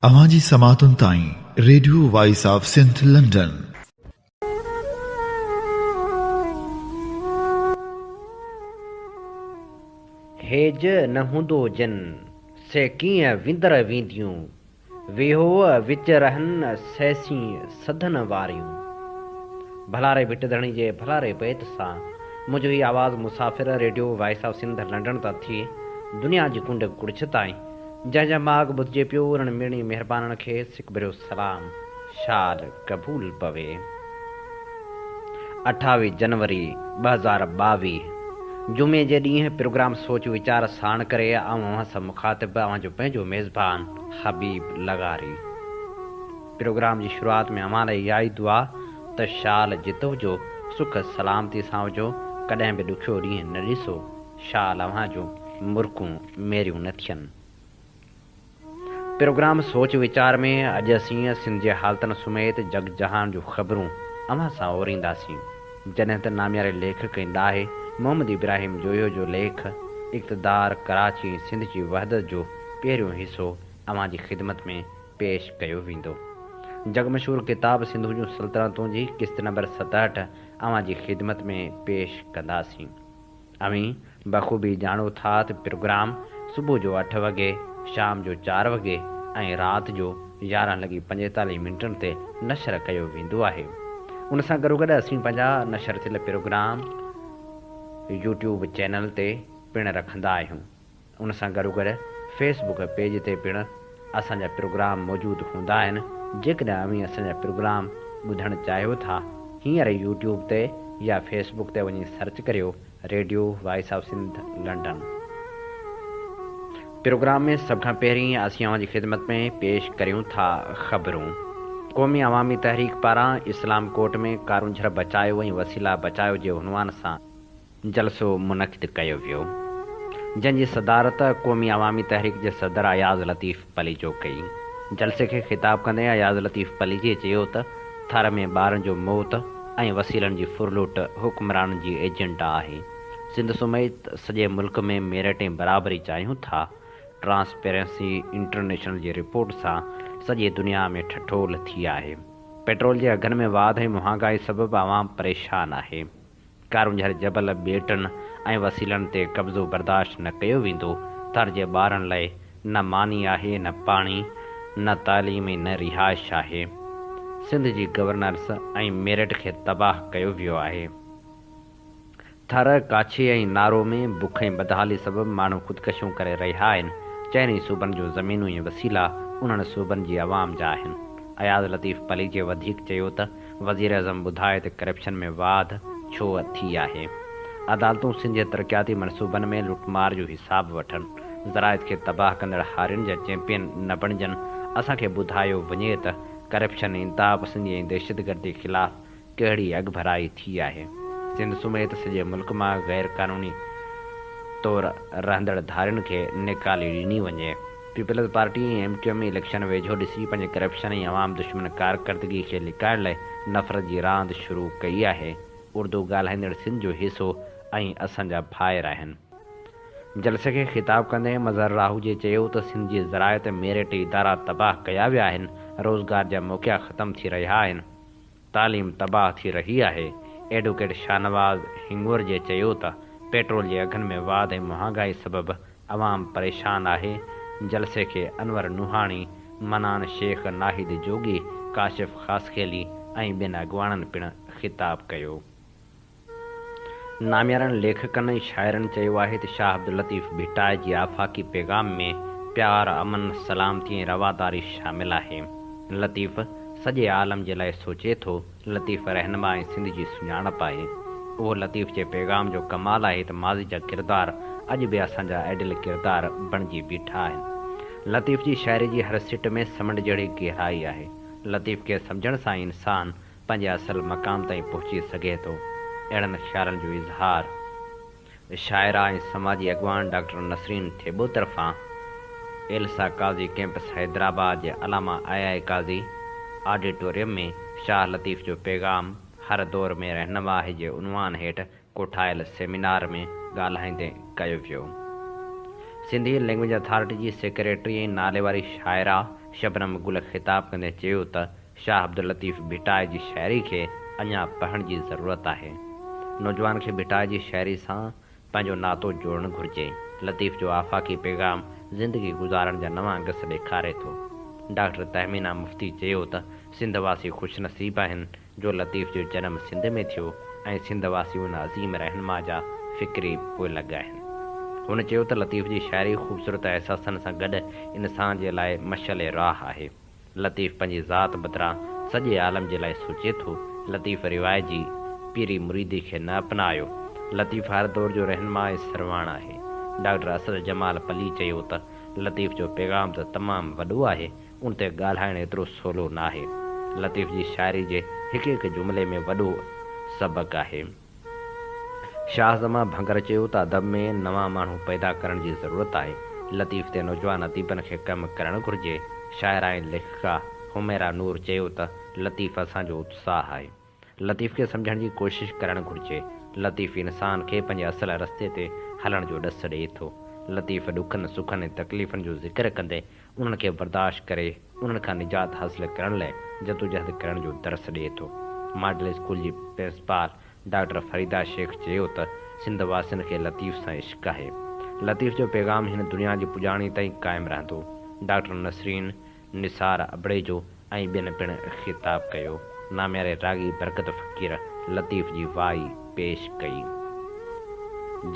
اوهان جي سماعتن تائين radio voice of Sindh London. هيج نه هوندو جن، سي ڪيئن وندر وينديون، ويهوء وچ رهن سهسين سڌن واريون. ڀلاري ڀٽ ڌڻي جي ڀلاري بيت سان منهنجو هي آواز مسافر radio voice of Sindh London تان ٿي دنيا جي ڪنڊ ڪڙڇ تائين جنهن جا ماڳ ٻڌجي پيو انهن مڙني مهربانن کي سڪ ڀريو سلام شال قبول پوي. 28 جنوري 2022 جمعي جي ڏينهن پروگرام سوچ ويچار ساڻ ڪري آئون اوهان سان مخاطب اوهان جو پنهنجو ميزبان حبيب لغاري. پروگرام جي شروعات ۾ اوهان لاء اها ئي دعا ته شال جت هجو سک سلامتي سان هجو ڪڏهن به ڏکيو ڏينهن نه ڏسو شال اوهان جون مرڪون ميريون نه ٿين. پروگرام سوچ ويچار ۾ اڄ اسين سنڌ جي حالتن سميت جڳ جهان جون خبرون اوهان سان اورينداسين. جڏهن ته نامياري ليکڪ ۽ ڏاهي محمد ابراهيم جويو جو ليک اقتدار ڪراچي ۽ سنڌ جي وحدت جو پهريون حصو اوهان جي خدمت ۾ پيش ڪيو ويندو. جڳ مشهور ڪتاب سنڌو جون سلطنتون جي قسط نمبر 67 اوهان جي خدمت ۾ پيش ڪنداسين. اوهين بخوبي ڄاڻو ٿا ته پروگرام صبح جو اٺ وڳي، شام جو چار وڳي ۽ رات جو يارهن لڳي پنجيتاليهه منٽن تي نشر ڪيو ويندو آهي. ان سان گڏوگڏ اسين پنهنجا نشر ٿيل پروگرام يوٽيوب چينل تي پڻ رکندا آهيون. ان سان گڏوگڏ فيس بڪ پيج تي پڻ اسان جا پروگرام موجود هوندا آهن جيڪڏهن اوهين اسان جا پروگرام ٻڌڻ چاهيو ٿا هينئر يوٽيوب تي يا فيس بڪ تي وڃي سرچ ڪريو radio voice of Sindh London. Programme ۾ سڀ کان پهرين اسين اوهان جي خدمت ۾ پيش ڪريون ٿا خبرون. قومي عوامي تحريڪ پاران اسلام ڪوٽ ۾ ڪارونجهر بچايو ۽ وسيلا بچايو جي عنوان سان جلسو منعقد ڪيو ويو، جنهن جي صدارت قومي عوامي تحريڪ جي صدر اياز لطيف پليجو ڪئي. جلسي کي خطاب ڪندي اياز لطيف پليجي چيو ته ٿر ۾ ٻارن جو موت ۽ وسيلن جي ڦرلوٽ حڪمرانن جي ايجنڊا آهي، سنڌ سميت سڄي ملڪ ۾ ميرٽ ۽ برابري چاهيون ٿا، ٽرانسپيرنسي انٽرنيشنل جي رپورٽ سان سڄي دنيا ۾ ٺٺول ٿي آهي، پيٽرول جي اگهن ۾ واڌ ۽ مهانگائي سبب عوام پريشان آهي. ڪارونجهر جبل، ٻيٽن ۽ وسيلن تي قبضو برداشت نه ڪيو ويندو، ٿر جي ٻارن لئه نه ماني آهي نه پاڻي، نه تعليم ۽ نه رهائش آهي. سنڌ جي گورننس ۽ ميرٽ کي تباهه ڪيو ويو آهي. ٿر، ڪاڇي ۽ نارو ۾ بک ۽ بدحالي سبب ماڻهو خودڪشيون ڪري رهيا آهن، چئني صوبن جون زمينون ۽ وسيلا انهن صوبن جي عوام جا آهن. اياز لطيف پليجي وڌيڪ چيو ته وزيراعظم ٻڌايو ته ڪرپشن ۾ واڌ ڇو ٿي آهي؟ عدالتون سنڌ جي ترقياتي منصوبن ۾ لٽمار جو حساب وٺن، زراعت کي تباهه ڪندڙ هارين جا چيمپين نه بڻجن، اسان کي ٻڌايو وڃي ته ڪرپشن، انتهاپسندي ۽ دهشتگردي خلاف ڪهڙي اڳڀرائي ٿي آهي؟ سنڌ سميت سڄي ملڪ مان غيرقانوني طور رهندڙ ڌارين کي نيڪالي ڏني وڃي. Peoples party ۽ M Q M election ويجهو ڏسي پنهنجي ڪرپشن ۽ عوام دشمن ڪارڪردگي کي لڪائڻ لاء نفرت جي راند شروع ڪئي آهي. اردو ڳالهائيندڙ سنڌ جو حصو ۽ اسان جا ڀائر آهن. جلسي کي خطاب ڪندي مظهر راهوجي چيو ته سنڌ جي زراعت ميرٽ ادارا تباهه ڪيا ويا آهن، روزگار جا موقعا ختم ٿي رهيا آهن. تعليم تباهه ٿي رهي آهي. ايڊووڪيٽ شاهنواز هنڱورجي چيو ته پيٽرول جي اگهن ۾ واڌ ۽ مهانگائي سبب عوام پريشان آهي، جلسي کي انور نوحاڻي، منان شيخ، ناهيد جوڳي، ڪاشف خاصخيلي ۽ ٻين اڳواڻن پڻ خطاب ڪيو. ناميارن ليکڪن ۽ شاعرن چيو آهي ته شاهه عبداللطيف ڀٽائي جي آفاقي پيغام ۾ پيار، امن، سلامتي ۽ رواداري شامل آهي. لطيف سڄي عالم جي لاء سوچي ٿو، لطيف رهنما ۽ سنڌ جي سڃاڻپ آهي. اهو لطيف جي پيغام جو ڪمال آهي ته ماضي جا ڪردار اڄ به اسان جا آئيڊيل ڪردار بڻجي بيٺا آهن. لطيف جي شاعري جي هر سٽ ۾ سمنڊ جهڙي گهرائي آهي. لطيف کي سمجهڻ سان انسان پنهنجي اصل مقام تائين پهچي سگهي ٿو. اهڙن خيالن جو اظهار شاعره ۽ سماجي اڳواڻ ڊاڪٽر نسرين ٿيٻو طرفان ايلسا قاضي ڪئمپس حيدرآباد جي علامه آء آء قاضي آڊيٽوريم ۾ شاهه لطيف جو پيغام هر دور ۾ رهنما آهي جي عنوان هيٺ ڪوٺايل سيمينار ۾ ڳالهائيندي ڪيو ويو. سنڌي لئنگويج اٿارٽي جي سيڪريٽري ۽ ناليواري شاعره شبنم گل خطاب ڪندي چيو ته شاهه عبداللطيف ڀٽائي جي شاعري کي اڃا پڙهڻ جي ضرورت آهي. نوجوان کي ڀٽائي جي شاعري سان پنهنجو ناتو جوڙڻ گهرجي. لطيف جو آفاقي پيغام زندگي گذارڻ جا نوان گس ڏيکاري ٿو. ڊاڪٽر تهمينه مفتي چيو ته سنڌ واسي خوش نصيب آهن جو لطيف جو جنم سنڌ ۾ ٿيو ۽ سنڌ واسي ان عظيم رهنما جا فڪري پوئلڳ آهن. هن چيو ته لطيف جي شاعري خوبصورت احساسن سان گڏ انسان جي لاء مشعل راهه آهي. لطيف پنهنجي ذات بدران سڄي عالم جي لاء سوچي ٿو. لطيف روايجي پيري مريدي کي نه اپنايو. لطيف هر دور جو رهنما ۽ سرواڻ آهي. ڊاڪٽر اسد جمال پلي چيو ته لطيف جو پيغام ته تمام وڏو آهي، ان تي ڳالهائڻ ايترو سولو ناهي. لطيف جي شاعري جي هڪ هڪ جملي ۾ وڏو سبق آهي. شاهه زمان ڀنگر چيو ته ادب ۾ نوان ماڻهو پيدا ڪرڻ جي ضرورت آهي. لطيف تي نوجوان اديبن کي ڪم ڪرڻ گهرجي. شاعره ۽ ليکڪا حميرا نور چيو ته لطيف اسان جو اتساهه آهي. لطيف کي سمجهڻ جي ڪوشش ڪرڻ گهرجي. لطيف انسان کي پنهنجي اصل رستي تي هلڻ جو ڏس ڏئي ٿو. لطيف ڏکن، سکن ۽ تڪليفن جو ذڪر ڪندي انهن کي برداشت ڪري انهن کان نجات حاصل ڪرڻ لاء جدوجهد ڪرڻ جو درس ڏئي ٿو. ماڊل اسڪول جي پرنسپال ڊاڪٽر فريده شيخ چيو ته سنڌ واسين کي لطيف سان عشق آهي. لطيف جو پيغام هن دنيا جي پڄاڻي تائين قائم رهندو. ڊاڪٽر نسرين نثار ابڙيجو ۽ ٻين پڻ خطاب ڪيو. نامياري راڳي برڪت فقير لطيف جي وائي پيش ڪئي.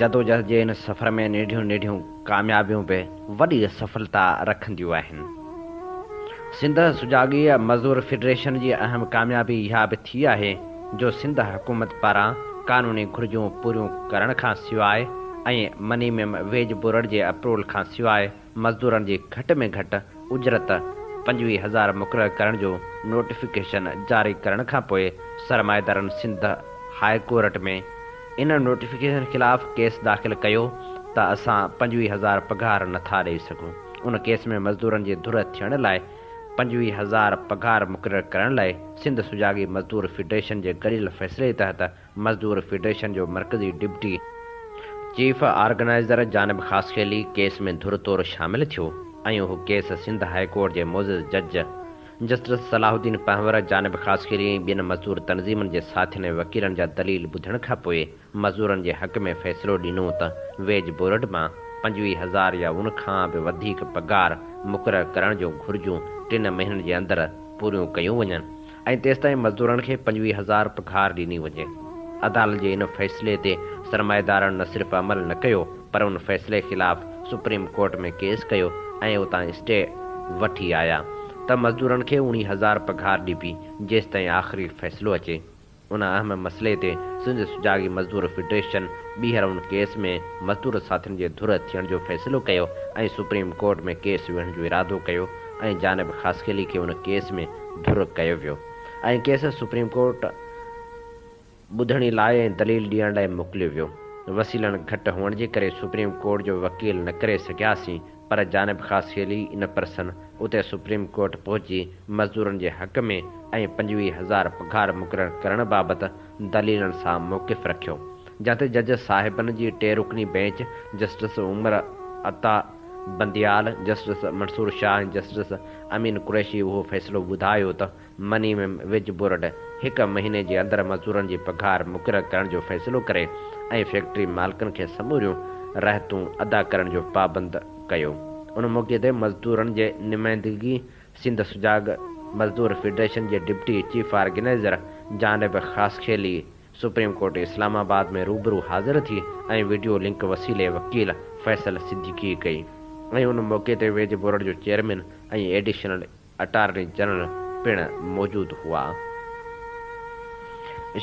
جدوجهد جي ان سفر ۾ ننڍيون ننڍيون ڪاميابيون به وڏي سڦلتا رکنديون آهن. سنڌ سجاڳي مزدور فيڊريشن جي اهم ڪاميابي اها به ٿي آهي جو سنڌ حڪومت پاران قانوني گهرجون پوريون ڪرڻ کان سواء ۽ منيمم ويج بورڊ جي اپروول کان سواء مزدورن جي گهٽ ۾ گهٽ اجرت 25,000 مقرر ڪرڻ جو نوٽيفڪيشن جاري ڪرڻ کانپوء سرمائيدارن سنڌ هاء ڪورٽ ۾ ان نوٽيفڪيشن خلاف ڪيس داخل ڪيو ته اسان 25,000 پگهار نٿا ڏئي سگهون. ان ڪيس ۾ مزدورن جي ڌر ٿيڻ لاء 25,000 پگهار مقرر ڪرڻ لاء سنڌ سجاڳي مزدور فيڊريشن جي گڏيل فيصلي تحت مزدور فيڊريشن جو مرڪزي deputy chief organizer Janib Khaskheli case ۾ ڌر طور شامل ٿيو ۽ اهو ڪيس سنڌ هاء ڪورٽ جي معزز جج جسٽس صلاح الدين پنهور جانب خاصخيلي ۽ ٻين مزدور تنظيمن جي ساٿين ۽ وڪيلن جا دليل ٻڌڻ کانپوء مزدورن جي حق ۾ فيصلو ڏنو ته ويج بورڊ مان 25,000 يا ان کان به وڌيڪ پگهار مقرر ڪرڻ جون گهرجون ٽن مهينن جي اندر پوريون ڪيون وڃن ۽ تيستائين مزدورن کي 25,000 پگهار ڏني وڃي. عدالت جي ان فيصلي تي سرمائيدارن نه صرف عمل نه ڪيو پر ان فيصلي خلاف سپريم ڪورٽ ۾ ڪيس ڪيو ۽ اتان اسٽي وٺي آيا ته مزدورن کي 19,000 پگهار ڏبي جيستائين آخري فيصلو اچي. ان اهم مسئلي تي سنڌ سجاڳي مزدور فيڊريشن ٻيهر ان ڪيس ۾ مزدور ساٿين جي ڌر ٿيڻ جو فيصلو ڪيو ۽ سپريم ڪورٽ ۾ ڪيس وڙهڻ جو ارادو ڪيو ۽ جانب خاصخيلي کي ان ڪيس ۾ ڌر ڪيو ويو ۽ ڪيس سپريم ڪورٽ ٻڌڻي لاء ۽ دليل ڏيڻ لاء موڪليو ويو. وسيلن گهٽ هئڻ جي ڪري سپريم ڪورٽ جو وڪيل نه ڪري سگهياسين پر جانب خاصخيلي ان پرسن اتي سپريم ڪورٽ پهچي مزدورن جي حق ۾ ۽ 25,000 پگهار مقرر ڪرڻ بابت دليلن سان موقف رکيو جنهن تي جج صاحبن جي ٽي رڪني bench justice Umar Ata Bandial, justice Mansoor Shah ۽ justice Amin Qureshi اهو فيصلو ٻڌايو ته منيمم ويج بورڊ هڪ مهيني جي اندر مزدورن جي پگهار مقرر ڪرڻ جو فيصلو ڪري ۽ فيڪٽري مالڪن کي سموريون رهتون ادا ڪرڻ جو پابند ڪيو. ان موقعي تي مزدورن جي نمائندگي سنڌ سجاڳ مزدور فيڊريشن جي deputy chief organizer Janib Khaskheli supreme court Islamabad ۾ روبرو حاضر ٿي ۽ وڊيو لنڪ وسيلي وڪيل فيصل صديقي ڪئي ۽ ان موقعي تي ويج بورڊ جو چيئرمين ۽ ايڊيشنل اٽارني جنرل پڻ موجود هئا.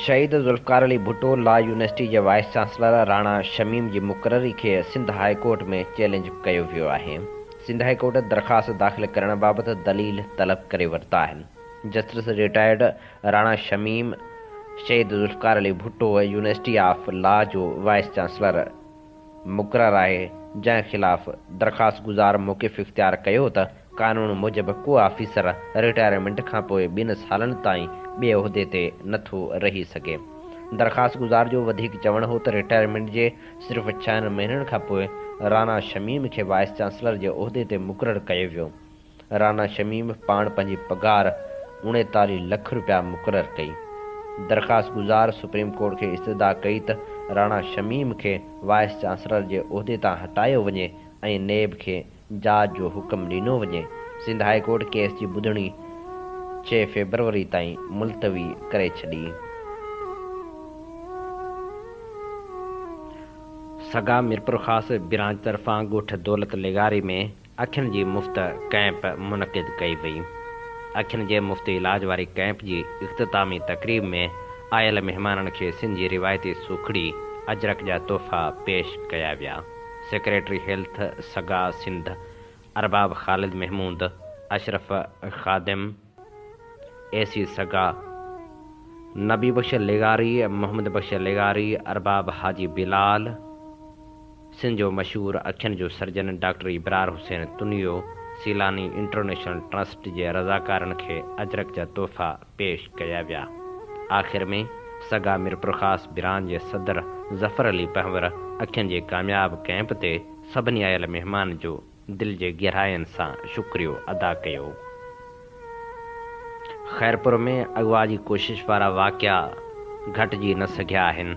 شهيد ذوالفقار علي ڀٽو لا يونيورسٽي جي وائيس چانسلر راڻا شميم جي مقرري کي سنڌ هاء ڪورٽ ۾ چئلينج ڪيو ويو آهي. سنڌ هاء ڪورٽ درخواست داخل ڪرڻ بابت دليل طلب ڪري ورتا آهن. Justice retired Rana Shamim Shaheed Zulfikar Ali Bhutto university of law جو وائيس چانسلر مقرر آهي، جنهن خلاف درخواستگذار موقف اختيار ڪيو ته قانون موجب ڪو آفيسر رٽائرمينٽ کانپوء ٻن سالن تائين ٻئي عهدي تي نٿو رهي سگهي. درخواستگذار جو وڌيڪ چوڻ هو ته رٽائرمينٽ جي صرف ڇهن مهينن کانپوء رانا شميم کي وائيس چانسلر جي عهدي تي مقرر ڪيو ويو. رانا شميم پاڻ پنهنجي پگهار 39 لک رپيا مقرر ڪئي. درخواستگذار سپريم ڪورٽ کي استدعا ڪئي ته راڻا شميم کي وائيس چانسلر جي عهدي تان هٽايو وڃي ۽ نيب کي جاچ جو حڪم ڏنو وڃي. سنڌ هاء ڪورٽ ڪيس جي ٻڌڻي 6 فيبروري تائين ملتوي ڪري ڇڏي. سگا ميرپورخاص برانچ طرفان ڳوٺ دولت لغاري ۾ اکين جي مفت ڪئمپ منعقد ڪئي وئي. اکين جي مفت علاج واري ڪئمپ جي اختتامي تقريب ۾ آيل مهمانن کي سنڌ جي روايتي سوکڙي اجرڪ جا تحفا پيش ڪيا ويا. سيڪريٽري هيلٿ سگا سنڌ ارباب خالد محمود، اشرف خادم، اي سي سگا، نبي بخش لغاري، محمد بخش لغاري، ارباب حاجي بلال، سنڌ جو مشهور اکين جو surgeon doctor Ibrar Hussain Tunio, Sailani international trust جي رضاڪارن کي اجرڪ جا تحفا پيش ڪيا ويا. آخر ۾ سگا ميرپورخاص برانچ جي صدر ظفر علي پنهور اکين جي ڪامياب ڪئمپ تي سڀني آيل مهمان جو دل جي گهراين سان شڪريو ادا ڪيو. خيرپور ۾ اغوا جي ڪوشش وارا واقعا گهٽجي نه سگهيا آهن،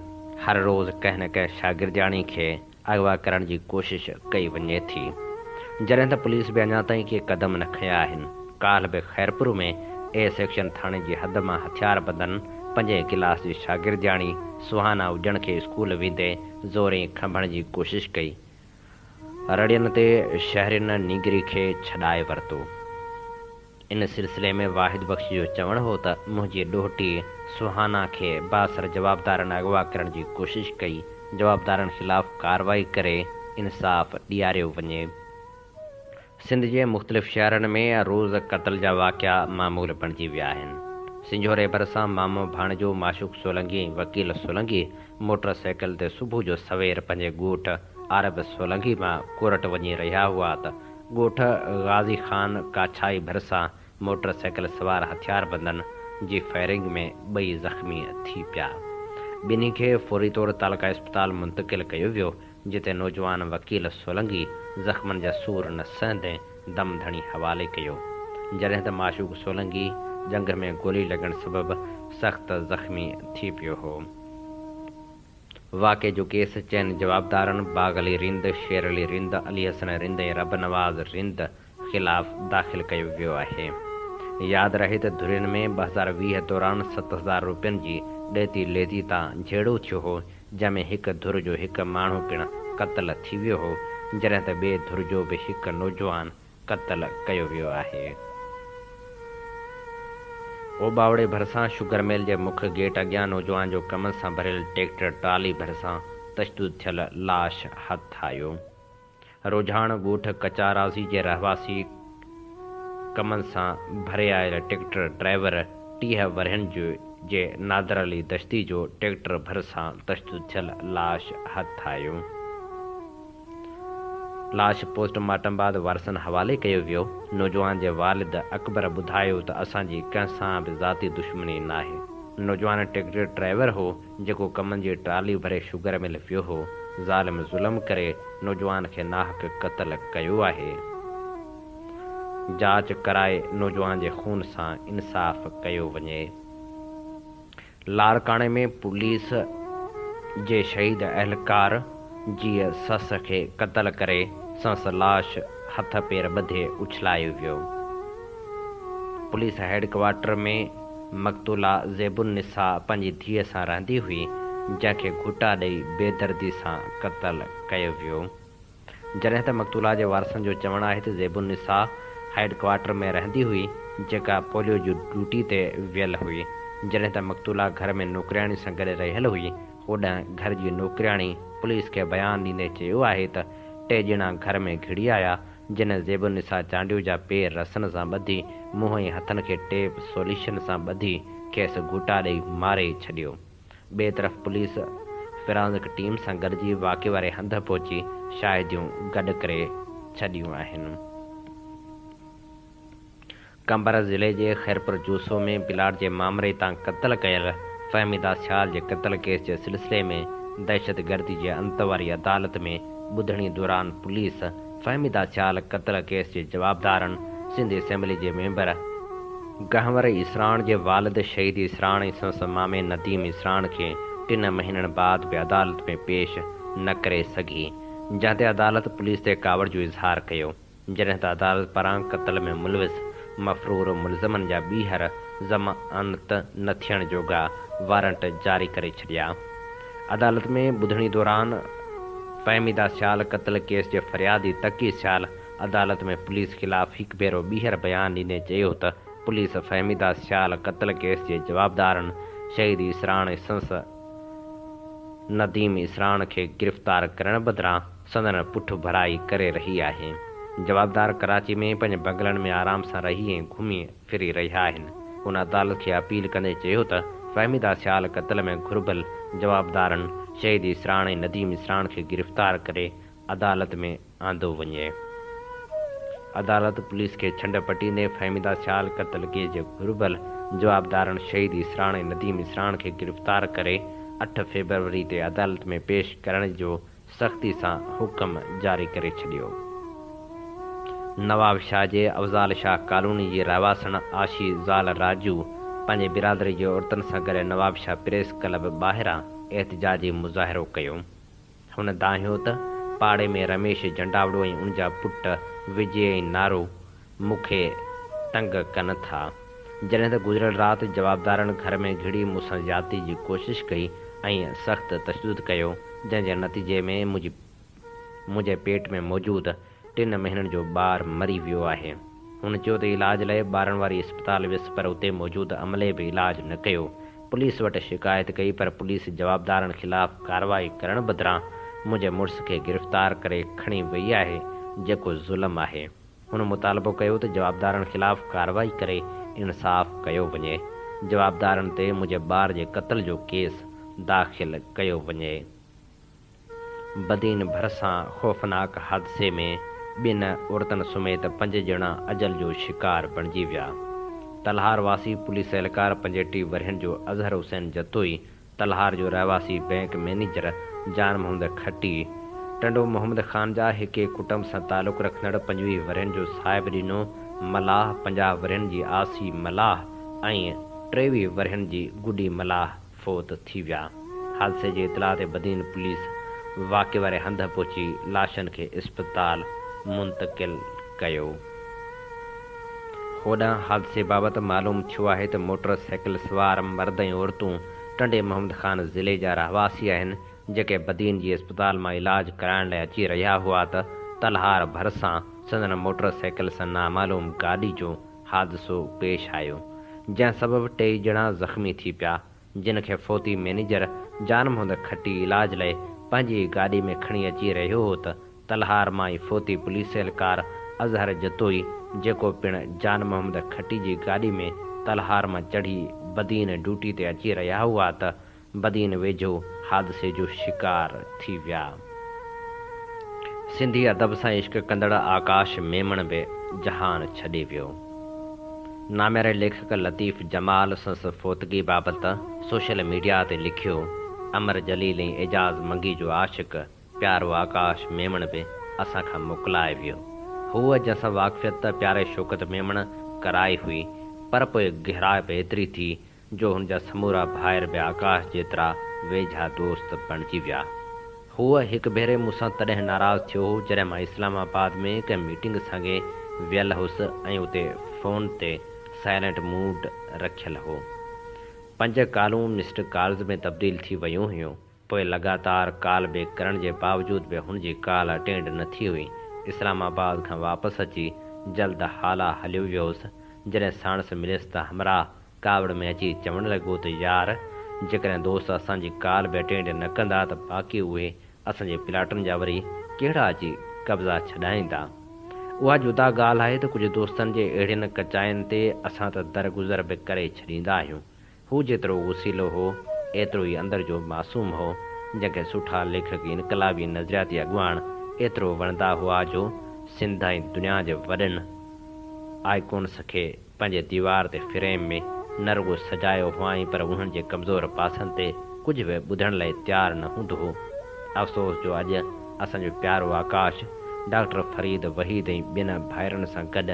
هر روز ڪنهن نه ڪنهن شاگردياڻي کي اغوا ڪرڻ جي ڪوشش ڪئي وڃي ٿي، جڏهن ته پوليس به اڃا تائين ڪي قدم نه کنيا آهن، ڪالهه به خيرپور ۾ اي سيڪشن ٿاڻي جي حد مان هٿياربندن پنجين ڪلاس جي شاگردياڻي سهانا اجڻ کي اسڪول ويندي زورين کنڀڻ جي ڪوشش ڪئي، رڙين تي شهرين نينگري کي ڇڏائي ورتو. ان سلسلي ۾ واحد بخش جو چوڻ هو ته منهنجي ڏوهٽي سهانا کي بااثر جوابدارن اغوا ڪرڻ جي ڪوشش ڪئي، جوابدارن خلاف ڪارروائي ڪري انصاف ڏياريو وڃي. سنڌ جي مختلف شهرن ۾ روز قتل جا واقعا معمول بڻجي ويا آهن. سنجهوري ڀرسان مامو ڀاڻيجو معشوق سولنگي ۽ وڪيل سولنگي موٽر سائيڪل تي صبح جو سوير پنهنجي ڳوٺ عارب سولنگي مان ڪورٽ وڃي رهيا هئا ته ڳوٺ غازي خان ڪاڇائي ڀرسان موٽر سائيڪل سوار هٿياربندن جي فائرنگ ۾ ٻئي زخمي ٿي پيا. ٻنهي کي فوري طور تعلقه اسپتال منتقل ڪيو ويو جتي نوجوان وڪيل سولنگي زخمن جا سور نه سهندي دم ڌڻي حوالي ڪيو، جڏهن ته معشوق سولنگي ڄنگهه ۾ گولي لڳڻ سبب سخت زخمي ٿي پيو هو. واقعي جو ڪيس چئن جوابدارن باغ علي رند، شير علي رند، علي حسن رند ۽ رب نواز رند خلاف داخل ڪيو ويو آهي. ياد رهي ته ڌرين ۾ 2020 دوران 7000 روپين جي ڏيتي ليتي تان جهيڙو ٿيو هو، جنهن ۾ هڪ ڌر جو هڪ ماڻهو پڻ قتل ٿي ويو هو، جڏهن ته ٻئي ڌر جو به هڪ نوجوان قتل ڪيو ويو آهي. اوٻاوڙي ڀرسان شگر مل جي مک گيٽ اڳيان نوجوان جو ڪمند سان ڀريل ٽيڪٽر ٽرالي ڀرسان تشدد ٿيل لاش هٿ آيو. روجهاڻ ڳوٺ ڪچا راضي جي رهواسي ڪمند سان ڀري آيل ٽيڪٽر ڊرائيور 30 ورهين جي نادر علي دشتي جو ٽيڪٽر ڀرسان تشدد ٿيل لاش هٿ آيو. لاش پوسٽ مارٽم بعد وارثن حوالي ڪيو ويو. نوجوان جي والد اڪبر ٻڌايو ته اسان جي ڪنهن سان به ذاتي دشمني ناهي. نوجوان ٽيڪٽر ڊرائيور هو جيڪو ڪمند جي ٽرالي ڀري شگر مل ويو هو، ظالم ظلم ڪري نوجوان کي ناحق قتل ڪيو آهي. جاچ ڪرائي نوجوان جي خون سان انصاف ڪيو وڃي. لاڙڪاڻي ۾ پوليس جي شهيد اهلڪار جي سس کي قتل ڪري سندس لاش هٿ پير ٻڌي اڇلايو ويو. پوليس هيڊ ڪوارٽر ۾ مقتوله زيب النساء پنهنجي ڌيء سان رهندي هئي، جنهن کي گهوٽا ڏئي بيدردي سان قتل ڪيو ويو. جڏهن ته مقتوله جي وارثن جو چوڻ آهي ته زيب النساء هيڊ ڪوارٽر ۾ رهندي هئي، جيڪا پوليو جي ڊيوٽي تي ويل هئي. جڏهن ته مقتوله گهر ۾ نوڪرياڻي سان گڏ رهيل هئي، هوڏانهن گهر جي نوڪرياڻي پوليس کي بيان ڏيندي چيو آهي ته ٽي ڄڻا گهر ۾ گهڙي آيا، جن زيب النساء چانڊيو جا پير رسن سان ٻڌي منهن ۽ هٿن کي ٽيپ سوليشن سان ٻڌي کيس گهوٽا ڏئي ماري ڇڏيو. ٻئي طرف پوليس فرانزڪ ٽيم سان گڏجي واقعي واري هنڌ پهچي شاهديون گڏ ڪري ڇڏيون آهن. قمبر ضلعي جي خيرپور جوسو ۾ پلاٽ جي مامري تان قتل ڪيل فهميده سيال جي قتل ڪيس جي سلسلي ۾ دهشتگردي جي انت واري عدالت ۾ ٻڌڻي دوران پوليس فهميده سيال قتل ڪيس جي جوابدارن سنڌ اسيمبلي جي ميمبر گهنور اسراڻ جي والد شهيد اسراڻ ۽ سندس مامي نديم اسراڻ کي ٽن مهينن بعد به عدالت ۾ پيش نه ڪري سگهي، جنهن تي عدالت پوليس تي ڪاوڙ جو اظهار ڪيو، جڏهن ته عدالت پاران قتل ۾ ملوث مفرور ملزمن جا ٻيهر ضمانت نه ٿيڻ جوڳا وارنٽ جاري ڪري ڇڏيا. عدالت ۾ ٻڌڻي دوران فهميده سيال قتل ڪيس جي فريادي تقي سيال عدالت ۾ پوليس خلاف هڪ ڀيرو ٻيهر بيان ڏيندي چيو ته پوليس فهميده سيال قتل ڪيس جي جوابدارن شهيد اسراڻ ۽ سندس نديم اسراڻ کي گرفتار ڪرڻ بدران سندن پٺ ڀرائي ڪري رهي آهي. جوابدار ڪراچي ۾ پنهنجي بنگلن ۾ آرام سان رهي ۽ گهمي ڦري رهيا آهن. هن عدالت کي اپيل ڪندي چيو ته فهميده سيال قتل ۾ گهربل جوابدارن شهيد اسراڻ ۽ نديم اسراڻ کي گرفتار ڪري عدالت ۾ آندو وڃي. عدالت پوليس کي ڇنڊ پٽيندي فهميده سيال قتل ڪيس جي گهربل جوابدارن شهيد اسراڻ ۽ نديم اسراڻ کي گرفتار ڪري اٺ فيبروري تي عدالت ۾ پيش ڪرڻ جو سختي سان حڪم جاري ڪري ڇڏيو. نوابشاهه جي افضال شاهه ڪالوني جي رهواسڻ آشي زال راجو پنهنجي برادري جي عورتن سان گڏ نوابشاهه پريس ڪلب ٻاهران احتجاجي مظاهرو ڪيو. هن دانهيو ته پاڙي ۾ رميش جنڊاوڙو ۽ ان جا پٽ وجي ۽ نارو مون کي تنگ ڪن ٿا. جڏهن ته گذريل رات جوابدارن گهر ۾ گهڙي مون سان زيادتي جي ڪوشش ڪئي ۽ سخت تشدد ڪيو، جنهن جي نتيجي ۾ منهنجي پيٽ ۾ موجود ٽن مهينن جو ٻار مري ويو آهي. هن چيو ته علاج لاء ٻارن واري اسپتال ويس پر اتي موجود عملي به علاج نه ڪيو. پوليس وٽ شڪايت ڪئي پر پوليس جوابدارن خلاف ڪارروائي ڪرڻ بدران منهنجي مڙس کي گرفتار ڪري کڻي وئي آهي، جيڪو ظلم آهي. هن مطالبو ڪيو ته جوابدارن خلاف ڪارروائي ڪري انصاف ڪيو وڃي. جوابدارن تي منهنجي ٻار جي قتل جو ڪيس داخل ڪيو وڃي. بدين ڀرسان خوفناڪ حادثي ۾ ٻن عورتن سميت پنج ڄڻا اجل جو شڪار بڻجي ويا. تلهار واسي پوليس اهلڪار 35 ورهين جو اظهر حسين جتوئي، تلهار جو رهواسي بئنڪ مئنيجر جان محمد کٽي، ٽنڊو محمد خان جا هڪ ڪٽنب سان تعلق رکندڙ 25 ورهين جو صاحب ڏنو ملاح، 50 ورهين جي آسي ملاح ۽ 23 ورهين جي گڊي ملاح فوت ٿي ويا. حادثي جي اطلاع تي بدين پوليس واقعي واري هنڌ پهچي لاشن کي اسپتال منتقل ڪيو. هوڏانهن حادثي بابت معلوم ٿيو آهي ته موٽر سائيڪل سوار مرد ۽ عورتون ٽنڊي محمد خان ضلعي جا رهواسي آهن، جيڪي بدين جي اسپتال مان علاج ڪرائڻ لاء اچي رهيا هئا ته تلهار ڀرسان سندن موٽر سائيڪل سان نامعلوم گاڏي جو حادثو پيش آيو، جنهن سبب ٽيئي ڄڻا زخمي ٿي پيا، جن کي فوتي مئنيجر جان محمد کٽي علاج لاء پنهنجي ئي گاڏي ۾ کڻي اچي رهيو هو ته تلهار مان ئي فوتي پوليس اهلڪار اظهر جتوئي، جيڪو پڻ جان محمد کٽي جي گاڏي ۾ تلهار مان چڙهي بدين ڊيوٽي تي اچي رهيا هئا ته بدين ويجهو حادثي جو شڪار ٿي ويا. سنڌي ادب سان عشق ڪندڙ آڪاش ميمڻ به جهان ڇڏي ويو. نامياري ليکڪ لطيف جمال سندس فوتگي بابت سوشل ميڊيا تي لکيو، امر جليل ۽ اعجاز منگي جو عاشق پيارو آڪاش ميمڻ به اسان کان موڪلائي ويو. هو جنهن سان واقفيت ته پياري شوڪت ميمڻ ڪرائي هئي، پر پوء گهرائپ ايتري ٿي جو هن جا سمورا ڀائر به آڪاش جيترا ويجها دوست بڻجي ويا. هو هڪ ڀيري مون سان تڏهن ناراض ٿيو هو، جڏهن مان اسلام آباد ۾ ڪنهن ميٽنگ سانگي ويل هوس ۽ اتي فون تي سائلنٽ موڊ رکيل هو. پنج ڪالون مسڊ ڪالز ۾ تبديل ٿي ويون هيون. پوء لڳاتار ڪال بيڪ ڪرڻ جي باوجود به هن جي ڪال اٽينڊ نه ٿي هئي. اسلام آباد کان واپس اچي جلد هالا هليو ويو هوس. جڏهن ساڻس مليس ته همراهه ڪاوڙ ۾ اچي چوڻ لڳو ته يار جيڪڏهن دوست اسان جي ڪال به اٽينڊ نه ڪندا ته باقي اهي اسان جي پلاٽن جا وري ڪهڙا اچي قبضا ڇڏائيندا. اها جدا ڳالهه آهي ته ڪجهه دوستن جي اهڙين ڪچاين تي اسان ته درگذر به ڪري ڇڏيندا آهيون. هو جيترو غصيلو هو، ايترو ئي اندر جو معصوم هو، جنهن کي سٺا ليکڪ انقلابي نظرياتي اڳواڻ ايترو وڻندا هئا جو سنڌ ۽ دنيا جي وڏن آئيڪونس کي پنهنجي ديوار تي فريم ۾ نه رڳو سجايو هئائين پر انهن جي ڪمزور پاسن تي ڪجهه به ٻڌڻ لاء تيار نه هوندو هو. افسوس جو اڄ اسان جو پيارو آڪاش ڊاڪٽر فريد وحيد ۽ ٻين ڀائرن سان گڏ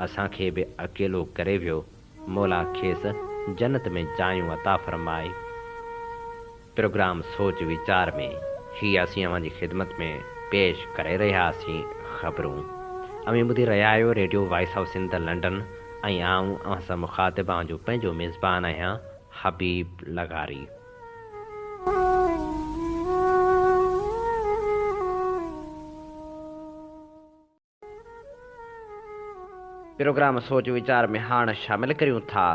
اسان کي به اڪيلو ڪري ويو. مولا کيس جنت ۾ جايون عطا فرمائي. پروگرام سوچ ويچار ۾ هي اسين اوهان جي خدمت ۾ پيش ڪري رهيا هئاسين خبرون. اوهين ٻڌي رهيا آهيو radio voice of Sindh London ۽ آئون اوهان سان مخاطب اوهان جو پنهنجو ميزبان آهيان حبيب لغاري. پروگرام سوچ ويچار ۾ هاڻ شامل ڪريون ٿا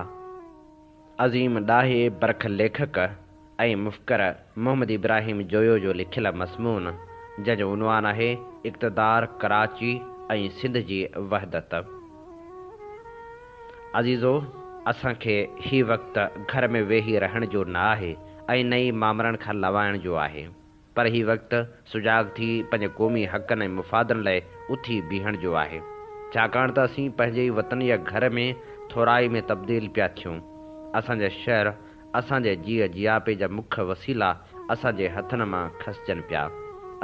عظيم ڏاهي برک ليکڪ ۽ مفڪر محمد ابراهيم جويو جو لکيل مضمون جنهن جو عنوان آهي اقتدار ڪراچي ۽ سنڌ جي وحدت. عزيزو! اسان کي هي وقت گهر ۾ ويهي رهڻ جو نه آهي ۽ نه ئي مامرن کان لوائڻ جو آهي. پر هي وقت سجاڳ ٿي پنهنجي قومي حقن ۽ مفادن لئه اٿي بيهڻ جو آهي. ڇاڪاڻ ته اسين پنهنجي ئي وطن يا گهر ۾ ٿورائي ۾ تبديل پيا ٿيون. اسان جا شهر، اسان جي جيء جياپي جا مک وسيلا اسان جي هٿن مان کسجن پيا.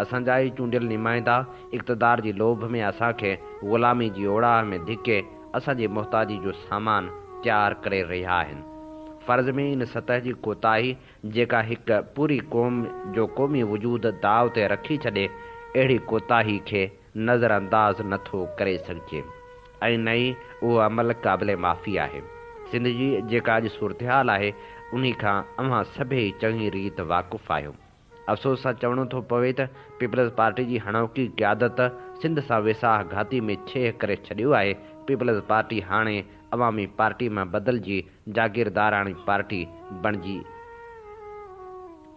اسان جا ئي چونڊيل نمائندا اقتدار جي لوڀ ۾ اسان کي غلامي جي اوڙاهه ۾ ڌڪي اسان جي محتاجي جو سامان تيار ڪري رهيا آهن. فرض ۾ ان سطح جي ڪوتاهي جيڪا هڪ پوري قوم جو قومي وجود داء تي رکي ڇڏي، اهڙي ڪوتاهي کي نظر انداز نه ٿو ڪري سگهجي ۽ نه ئي اهو عمل قابل معافي آهي. سنڌ جي جيڪا اڄ صورتحال آهي، انهي کان اوهان سڀيئي چڱي ريت واقف آهيو. افسوس سان چوڻو ٿو پوي ته پيپلز پارٽي جي هاڻوڪي قيادت سنڌ سان ويساهه گهاتي ۾ ڇيهه ڪري ڇڏيو آهي، پيپلز پارٽي هاڻي عوامي پارٽي مان بدلجي جاگيرداراڻي پارٽي بڻجي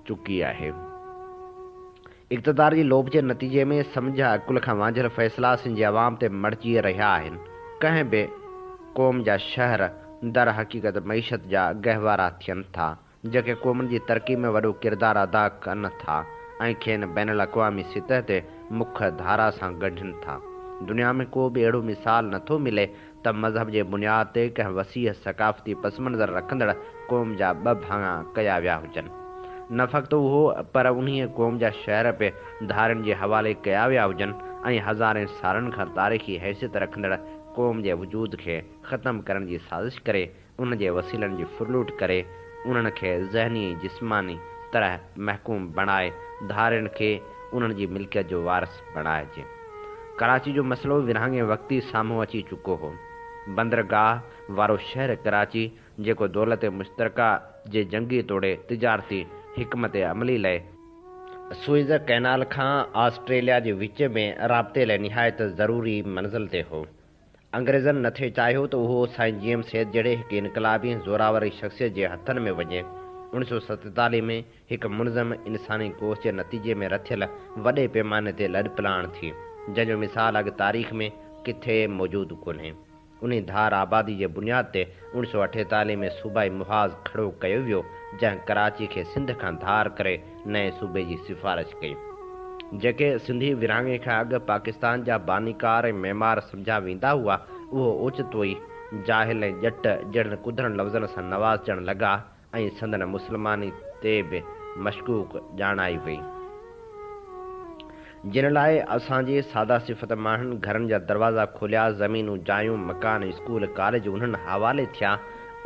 چڪي آهي. اقتدار جي لوڀ جي نتيجي ۾ سمجهه عقل کان وانجهيل فيصلا سنڌ جي عوام تي مڙهجي رهيا آهن. ڪنهن به قوم جا شهر در حقيقت معيشت جا گهوارا ٿين ٿا، جيڪي قومن جي ترقي ۾ وڏو ڪردار ادا ڪن ٿا ۽ کين بين الاقوامي سطح تي مک ڌارا سان ڳنڍين ٿا. دنيا ۾ ڪو به اهڙو مثال نٿو ملي ته مذهب جي بنياد تي ڪنهن وسيع ثقافتي پس منظر رکندڙ قوم جا ٻه ڀاڱا ڪيا ويا هجن. نه فقط اهو پر انهيء قوم جا شهر به ڌارين جي حوالي ڪيا ويا هجن ۽ هزارين سالن کان تاريخي حيثيت رکندڙ قوم جي وجود کي ختم ڪرڻ جي سازش ڪري ان جي وسيلن جي ڦرلوٽ ڪري انهن کي ذهني ۽ جسماني طرح محڪوم بڻائي ڌارين کي انهن جي ملڪيت جو وارث بڻائجي. ڪراچي جو مسئلو ورهاڱي وقت ئي سامهون اچي چڪو هو. بندرگاهه وارو شهر ڪراچي جيڪو دولت مشترڪه جي جنگي توڙي تجارتي حڪمت عملي لئه سوئز ڪئنال کان آسٽريليا جي وچ ۾ رابطي لئه نهايت ضروري منزل تي هو. انگريزن نه ٿي چاهيو ته اهو سائين جي ايم سيد جهڙي هڪ انقلابي ۽ زوراور شخصيت جي هٿن ۾ وڃي. 1947 ۾ هڪ منظم انساني ڪوس جي نتيجي ۾ رٿيل وڏي پيماني تي لڏپلاڻ ٿي، جنهن جو مثال اڳ تاريخ ۾ ڪٿي موجود ڪونهي. انهي ڌار آبادي جي بنياد تي 1948 ۾ صوبائي محاذ کڙو ڪيو ويو، جنهن ڪراچي کي سنڌ کان ڌار ڪري نئين صوبي جي سفارش ڪئي. جيڪي سنڌي ورهاڱي کان اڳ پاڪستان جا بانيڪار ۽ معمار سمجهيا ويندا هئا، اهو اوچتو ئي جاهل ۽ ڄٽ جهڙن ڪڌرن لفظن سان نوازجڻ لڳا ۽ سندن مسلماني تي به مشڪوڪ ڄاڻائي وئي. جن لاء اسان جي ساده صفت ماڻهن گهرن جا دروازا کوليا، زمينون، جايون، مڪان، اسڪول، ڪاليج انهن حوالي ٿيا،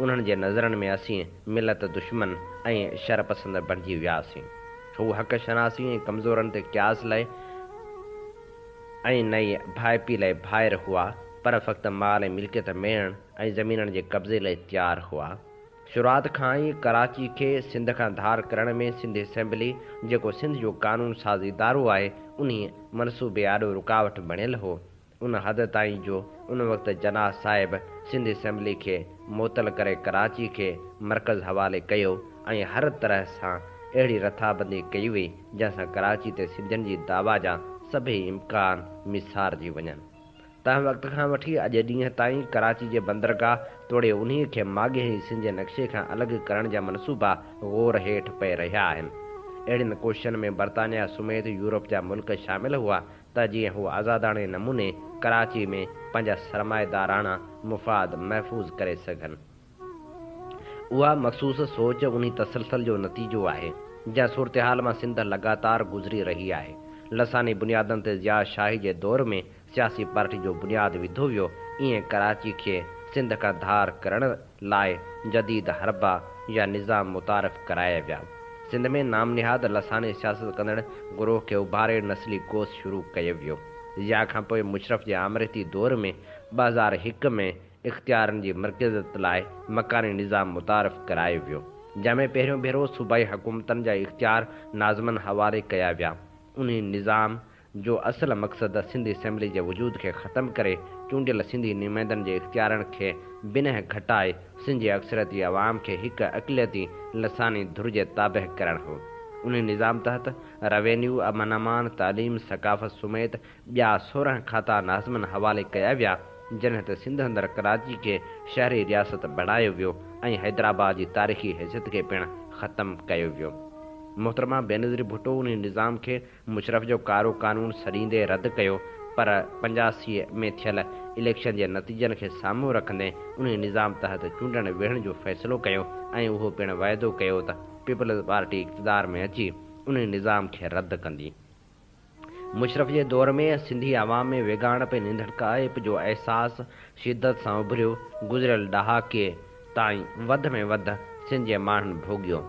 انهن جي نظرن ۾ اسين ملت دشمن ۽ شرپسند بڻجي وياسين. هو حق شناسي ۽ ڪمزورن تي قياس لئه ۽ نه ئي ڀائپي لئه ڀائر هئا، پر فقط مال ۽ ملڪيت ميڙڻ ۽ زمينن جي قبضي لئه تيار هئا. شروعات کان ئي ڪراچي کي سنڌ کان ڌار ڪرڻ ۾ سنڌ اسيمبلي، جيڪو سنڌ جو قانون ساز ادارو آهي، انهيء منصوبي آڏو رڪاوٽ بڻيل هو. ان حد تائين جو ان وقت جناح صاحب سنڌ اسيمبلي کي معطل ڪري ڪراچي کي مرڪز حوالي ڪيو ۽ هر طرح سان اهڙي رٿابندي ڪئي وئي جنهن سان ڪراچي تي سنڌين جي دعويٰ جا سڀئي امڪان ميسارجي وڃن. تنهن وقت کان وٺي اڄ ڏينهن تائين ڪراچي جي بندرگاهه توڙي انهي کي ماڳهين ئي سنڌ جي نقشي کان الڳ ڪرڻ جا منصوبا غور هيٺ پئي رهيا آهن. اهڙين ڪوششن ۾ برطانيا سميت يورپ جا ملڪ شامل هئا ته جيئن هو آزاداڻي نموني ڪراچي ۾ پنهنجا سرمائيداراڻا مفاد محفوظ ڪري سگهن. اها مخصوص سوچ انهي تسلسل جو نتيجو آهي، جنهن صورتحال مان سنڌ لڳاتار گذري رهي آهي. لساني بنيادن تي ضياء شاهي جي دور ۾ سياسي پارٽي جو بنياد وڌو ويو، ايئن ڪراچي کي سنڌ کان ڌار ڪرڻ لاء جديد حربا يا نظام متعارف ڪرايا ويا. سنڌ ۾ نام نهاد لساني سياست ڪندڙ گروهه کي اڀاري نسلي ڪوس شروع ڪيو ويو. ضياء کان پوء مشرف جي آمريتي دور ۾ 2001 ۾ اختيارن جي مرڪزيت لاء مڪاني نظام متعارف ڪرايو ويو، جنهن ۾ پهريون ڀيرو صوبائي حڪومتن جا اختيار ناظمن حوالي ڪيا ويا. انهي نظام جو اصل مقصد سنڌ اسيمبلي جي وجود کي ختم ڪري چونڊيل سنڌي نمائندن جي اختيارن کي بنهه گهٽائي سنڌ جي اڪثريتي عوام کي هڪ اقليتي لساني ڌر جي تابع ڪرڻ هو. انهي نظام تحت روينيو، امن امان، تعليم، ثقافت سميت ٻيا 16 کاتا ناظمن حوالي ڪيا ويا، جڏهن ته سنڌ اندر ڪراچي کي شهري رياست بڻايو ويو ۽ حيدرآباد جي تاريخي حيثيت کي پڻ ختم ڪيو ويو. محترمه بينظير ڀٽو انهي نظام کي مشرف جو ڪارو قانون سڏيندي رد ڪيو پر 85 ۾ ٿيل اليڪشن جي نتيجن کي سامهون رکندي انهي نظام تحت چونڊڻ وڙهڻ جو فيصلو ڪيو ۽ اهو پڻ وعدو ڪيو ته پيپلز پارٽي اقتدار ۾ اچي انهي نظام کي رد ڪندي. مشرف جي دور ۾ سنڌي عوام ۾ ويڳاڻپ ۽ ننڌڻڪائپ جو احساس شدت سان اڀريو، گذريل ڏهاڪي تائين وڌ ۾ وڌ سنڌ جي ماڻهن ڀوڳيو.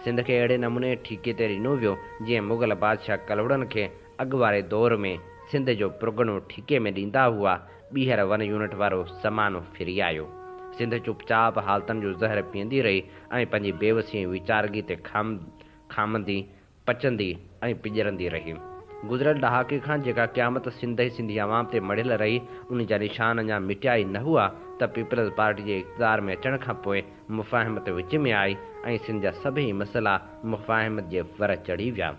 سنڌ کي اهڙي نموني ٺيڪي تي ڏنو ويو، جيئن مغل بادشاهه ڪلهوڙن کي اڳ واري دور ۾ سنڌ جو پرڳڻو ٺيڪي ۾ ڏيندا هئا، ٻيهر ون يونٽ وارو زمانو ڦري آيو. سنڌ چپ چاپ حالتن جو زهر پيئندي رهي ۽ پنهنجي بيوسي ۽ ويچارگي تي کامندي پچندي ۽ پڄرندي رهي. گذريل ڏهاڪي کان جيڪا قيامت سنڌ ۽ سنڌي عوام تي مڙهيل رهي، ان جا نشان اڃا مٽيا ئي نه هئا ته پيپلز پارٽي جي اقتدار ۾ اچڻ کان پوء مفاهمت وچ ۾ آئي ۽ سنڌ جا سڀئي مسئلا مفاهمت جي ور چڙهي ويا.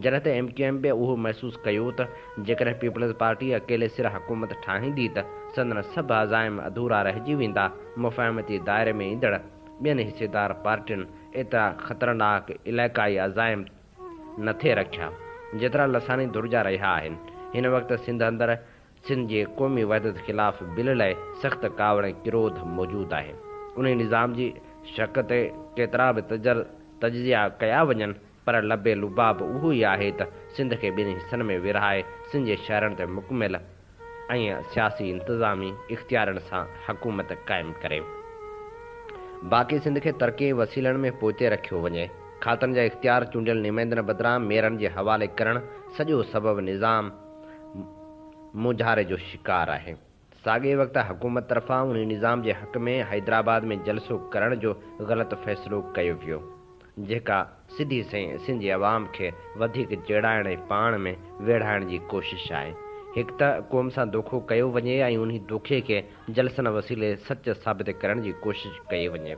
جڏهن ته ايم ڪيو ايم به اهو محسوس ڪيو ته جيڪڏهن پيپلز پارٽي اڪيلي سر حڪومت ٺاهيندي ته سندن سڀ عزائم اڌورا رهجي ويندا، مفاهمتي دائري ۾ ايندڙ ٻين حصيدار پارٽين ايترا خطرناڪ علائقائي عزائم نه ٿي رکيا، جيترا لساني ڌر جا رهيا آهن. هن وقت سنڌ اندر سنڌ جي قومي وحدت خلاف بل لاء سخت ڪاوڙ ۽ ڪروڌ موجود آهي. انهي نظام جي شق تي ڪيترا به تجزيا ڪيا وڃن پر لب لباب اهو ئي آهي ته سنڌ کي ٻن حصن ۾ ورهائي سنڌ جي شهرن تي مڪمل ۽ سياسي انتظامي اختيارن سان حڪومت قائم ڪري. باقي سنڌ کي ترقي ۽ وسيلن ۾ پوئتي رکيو وڃي. کاتن جا اختيار چونڊيل نمائندن بدران ميرن جي حوالي ڪرڻ سڄو سبب نظام مونجهاري جو شڪار آهي. ساڳئي وقت حڪومت طرفان انهي نظام جي حق ۾ حيدرآباد ۾ جلسو ڪرڻ جو غلط فيصلو ڪيو ويو. جيڪا سڌي سنئين سنڌ جي عوام کي وڌيڪ چيڙائڻ ۽ پاڻ ۾ ويڙهائڻ جي ڪوشش آهي. هڪ ته قوم سان دوکو ڪيو وڃي ۽ انهي دوکي کي جلسن وسيلي سچ ثابت ڪرڻ جي ڪوشش ڪئي وڃي.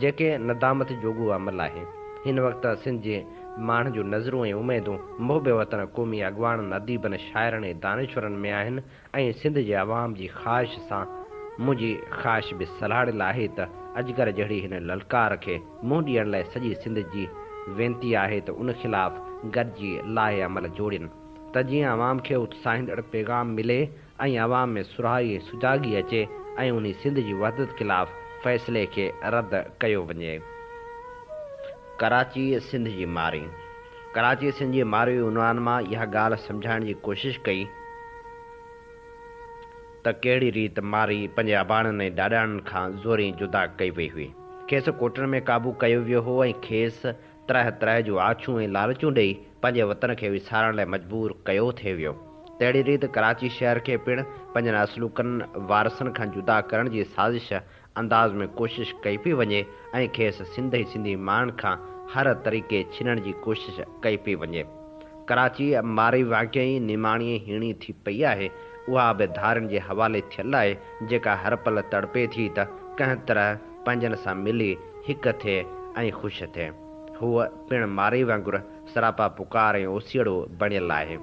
جيڪي ندامت جوڳو عمل آهي. هن وقت سنڌ جي ماڻهن جون نظرون ۽ اميدون محب وطن قومي اڳواڻن، اديبن، شاعرن ۽ دانشورن ۾ آهن ۽ سنڌ جي عوام جي خواهش سان منهنجي خواهش به سلهاڙيل آهي ته اجگر جهڙي هن للڪار کي منهن ڏيڻ لاء سڄي سنڌ جي وينتي آهي ته ان خلاف گڏجي لاهي عمل جوڙين ته جيئن عوام کي اتساهيندڙ پيغام ملي ۽ عوام ۾ سرهائي ۽ سجاڳي اچي ۽ انهي سنڌ جي وحدت خلاف فيصلي کي رد ڪيو وڃي. ڪراچي سنڌ جي مارئي. ڪراچي سنڌ جي ماروي عنوان مان اها ڳالهه سمجهائڻ جي ڪوشش ڪئي ته ڪهڙي ريت مارئي پنهنجي اباڻن ۽ ڏاڏاڻن کان زورين جدا ڪئي وئي هئي. کيس ڪوٽن ۾ قابو ڪيو ويو هو ۽ کيس طرح طرح جون آڇون ۽ لالچون ڏئي پنهنجي وطن کي وسارڻ لاء مجبور ڪيو ٿي ويو. تهڙي ريت ڪراچي شهر کي پڻ پنهنجن اصلوڪن وارثن کان جدا ڪرڻ جي سازش انداز ۾ ڪوشش ڪئي پئي وڃي ۽ کيس سنڌ ۽ سنڌي ماڻهن کان هر طريقي ڇنڻ جي ڪوشش ڪئي پئي وڃي. ڪراچي مارئي واقعي نماڻي ۽ هيڻي ٿي پئي آهي، اها به ڌارين جي حوالي ٿيل آهي، جيڪا هر پل تڙپي ٿي ته ڪنهن طرح پنهنجن سان ملي هڪ ٿئي ۽ خوش ٿئي. هوء پڻ مارئي وانگر سراپا پڪار ۽ اوسيئڙو بڻيل آهي.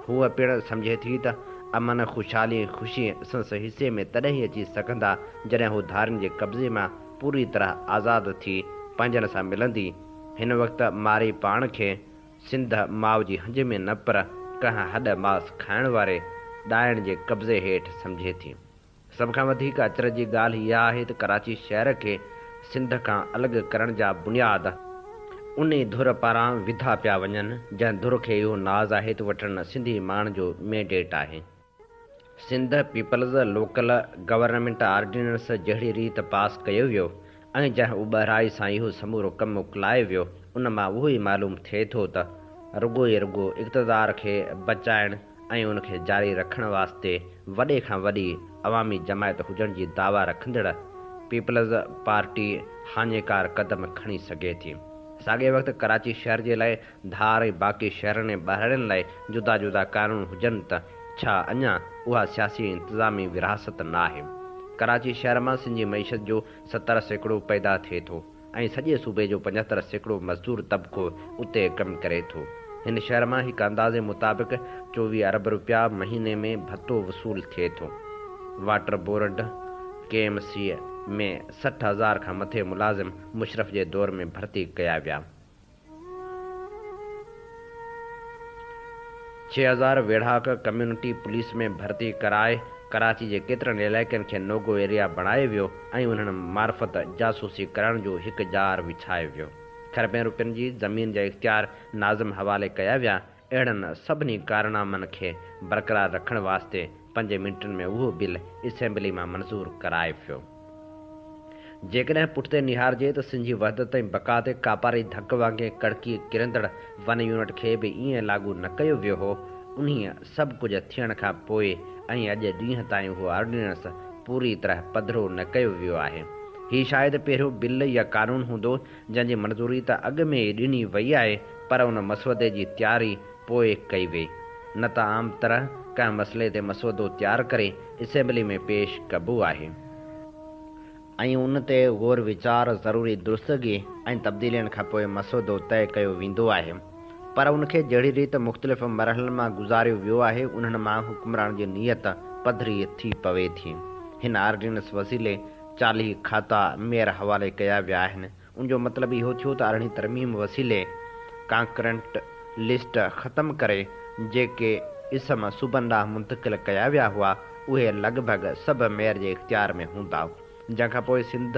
هوء پڻ سمجهي ٿي ته امن، خوشحالي ۽ خوشي سندس حصي ۾ تڏهن ئي اچي سگهندا جڏهن هوء ڌارين جي قبضي مان پوري طرح آزاد ٿي پنهنجن سان ملندي. هن وقت مارئي پاڻ کي سنڌ ماء جي هنج ۾ نه پر ڪنهن هڏ ماس کائڻ واري ڏائڻ جي قبضي هيٺ سمجهي ٿي. سڀ کان وڌيڪ اچرج جي ڳالهه اها آهي ته ڪراچي شهر کي سنڌ کان الڳ ڪرڻ جا بنياد انهي ڌر پاران وڌا پيا وڃن، جنهن ڌر کي اهو ناز آهي ته وٽن سنڌي ماڻهن جو مينڊيٽ آهي. Sindh peoples local government ordinance جهڙي ريت پاس ڪيو ويو ۽ جنهن اٻهرائي سان اهو سمورو ڪم اڪلايو ويو، ان مان اهو ئي معلوم ٿئي ٿو ته رڳو ئي رڳو اقتدار کي بچائڻ ۽ ان کي جاري رکڻ واسطي وڏي کان وڏي عوامي جماعت هجڻ جي دعويٰ رکندڙ پيپلز پارٽي هاڃيڪار قدم کڻي سگهي ٿي. ساڳئي وقت ڪراچي شهر جي لاء ڌار ۽ باقي شهرن ۽ ٻهراڙين لاء جدا جدا قانون هجن ته ڇا اڃا اها سياسي ۽ انتظامي ورهاست ناهي؟ ڪراچي شهر مان سنڌ جي معيشت جو 70% پيدا ٿئي ٿو ۽ سڄي صوبي جو 75% مزدور طبقو اتي ڪم ڪري ٿو. هن شهر مان هڪ اندازي مطابق 24 ارب رپيا مهيني ۾ ڀتو وصول ٿئي ٿو. Water board, K M C, ۾ 60 هزار کان مٿي ملازم مشرف جي دور ۾ ڀرتي ڪيا ويا. 6000 ويڙهاڪ ڪميونٽي پوليس ۾ ڀرتي ڪرائي ڪراچي جي ڪيترن علائقن کي نوگو ايريا بڻايو ويو ۽ انهن معرفت جاسوسي ڪرڻ جو هڪ ڄار وڇايو ويو. کربين روپين جي زمين جا اختيار ناظم حوالي ڪيا ويا. اهڙن سڀني ڪارنامن کي برقرار رکڻ واسطي پنج منٽن ۾ اهو بل اسيمبلي مان منظور ڪرايو ويو. جيڪڏهن پٺتي نهارجي ته سنڌ جي وحدت ۽ بقا تي ڪاپاري ڌڪ وانگي ڪڙڪي ڪرندڙ ون يونٽ کي به ائين لاڳو نه ڪيو ويو هو. انهيء سڀ ڪجهه ٿيڻ کان پوء ۽ اڄ ڏينهن تائين اهو آرڊيننس پوري طرح پڌرو نه ڪيو ويو آهي. هي شايد پهريون بل يا قانون هوندو جنهن جي منظوري ته اڳ ۾ ئي ڏني وئي آهي پر ان مسودي جي تياري پوء ڪئي وئي. نه ته عام طرح ڪنهن مسئلي تي مسودو تيار ڪري اسيمبلي ۾ پيش ڪبو آهي ۽ ان تي غور ويچار، ضروري درستگي ۽ تبديلين کان پوء مسودو طئي ڪيو ويندو آهي. پر ان کي جهڙي ريت مختلف مرحلن مان گذاريو ويو آهي انهن مان حڪمران جي نيت پڌري ٿي پوي ٿي. هن آرڊيننس وسيلي 40 کاتا ميئر حوالي ڪيا ويا آهن. ان جو مطلب اهو ٿيو ته ارڙهين ترميم وسيلي ڪانڪرنٽ لسٽ ختم ڪري جيڪي اسم صوبن ڏانهن منتقل ڪيا ويا هئا، اهي لڳ ڀڳ سڀ ميئر جي اختيار ۾ هوندا. جنهن کان پوء سنڌ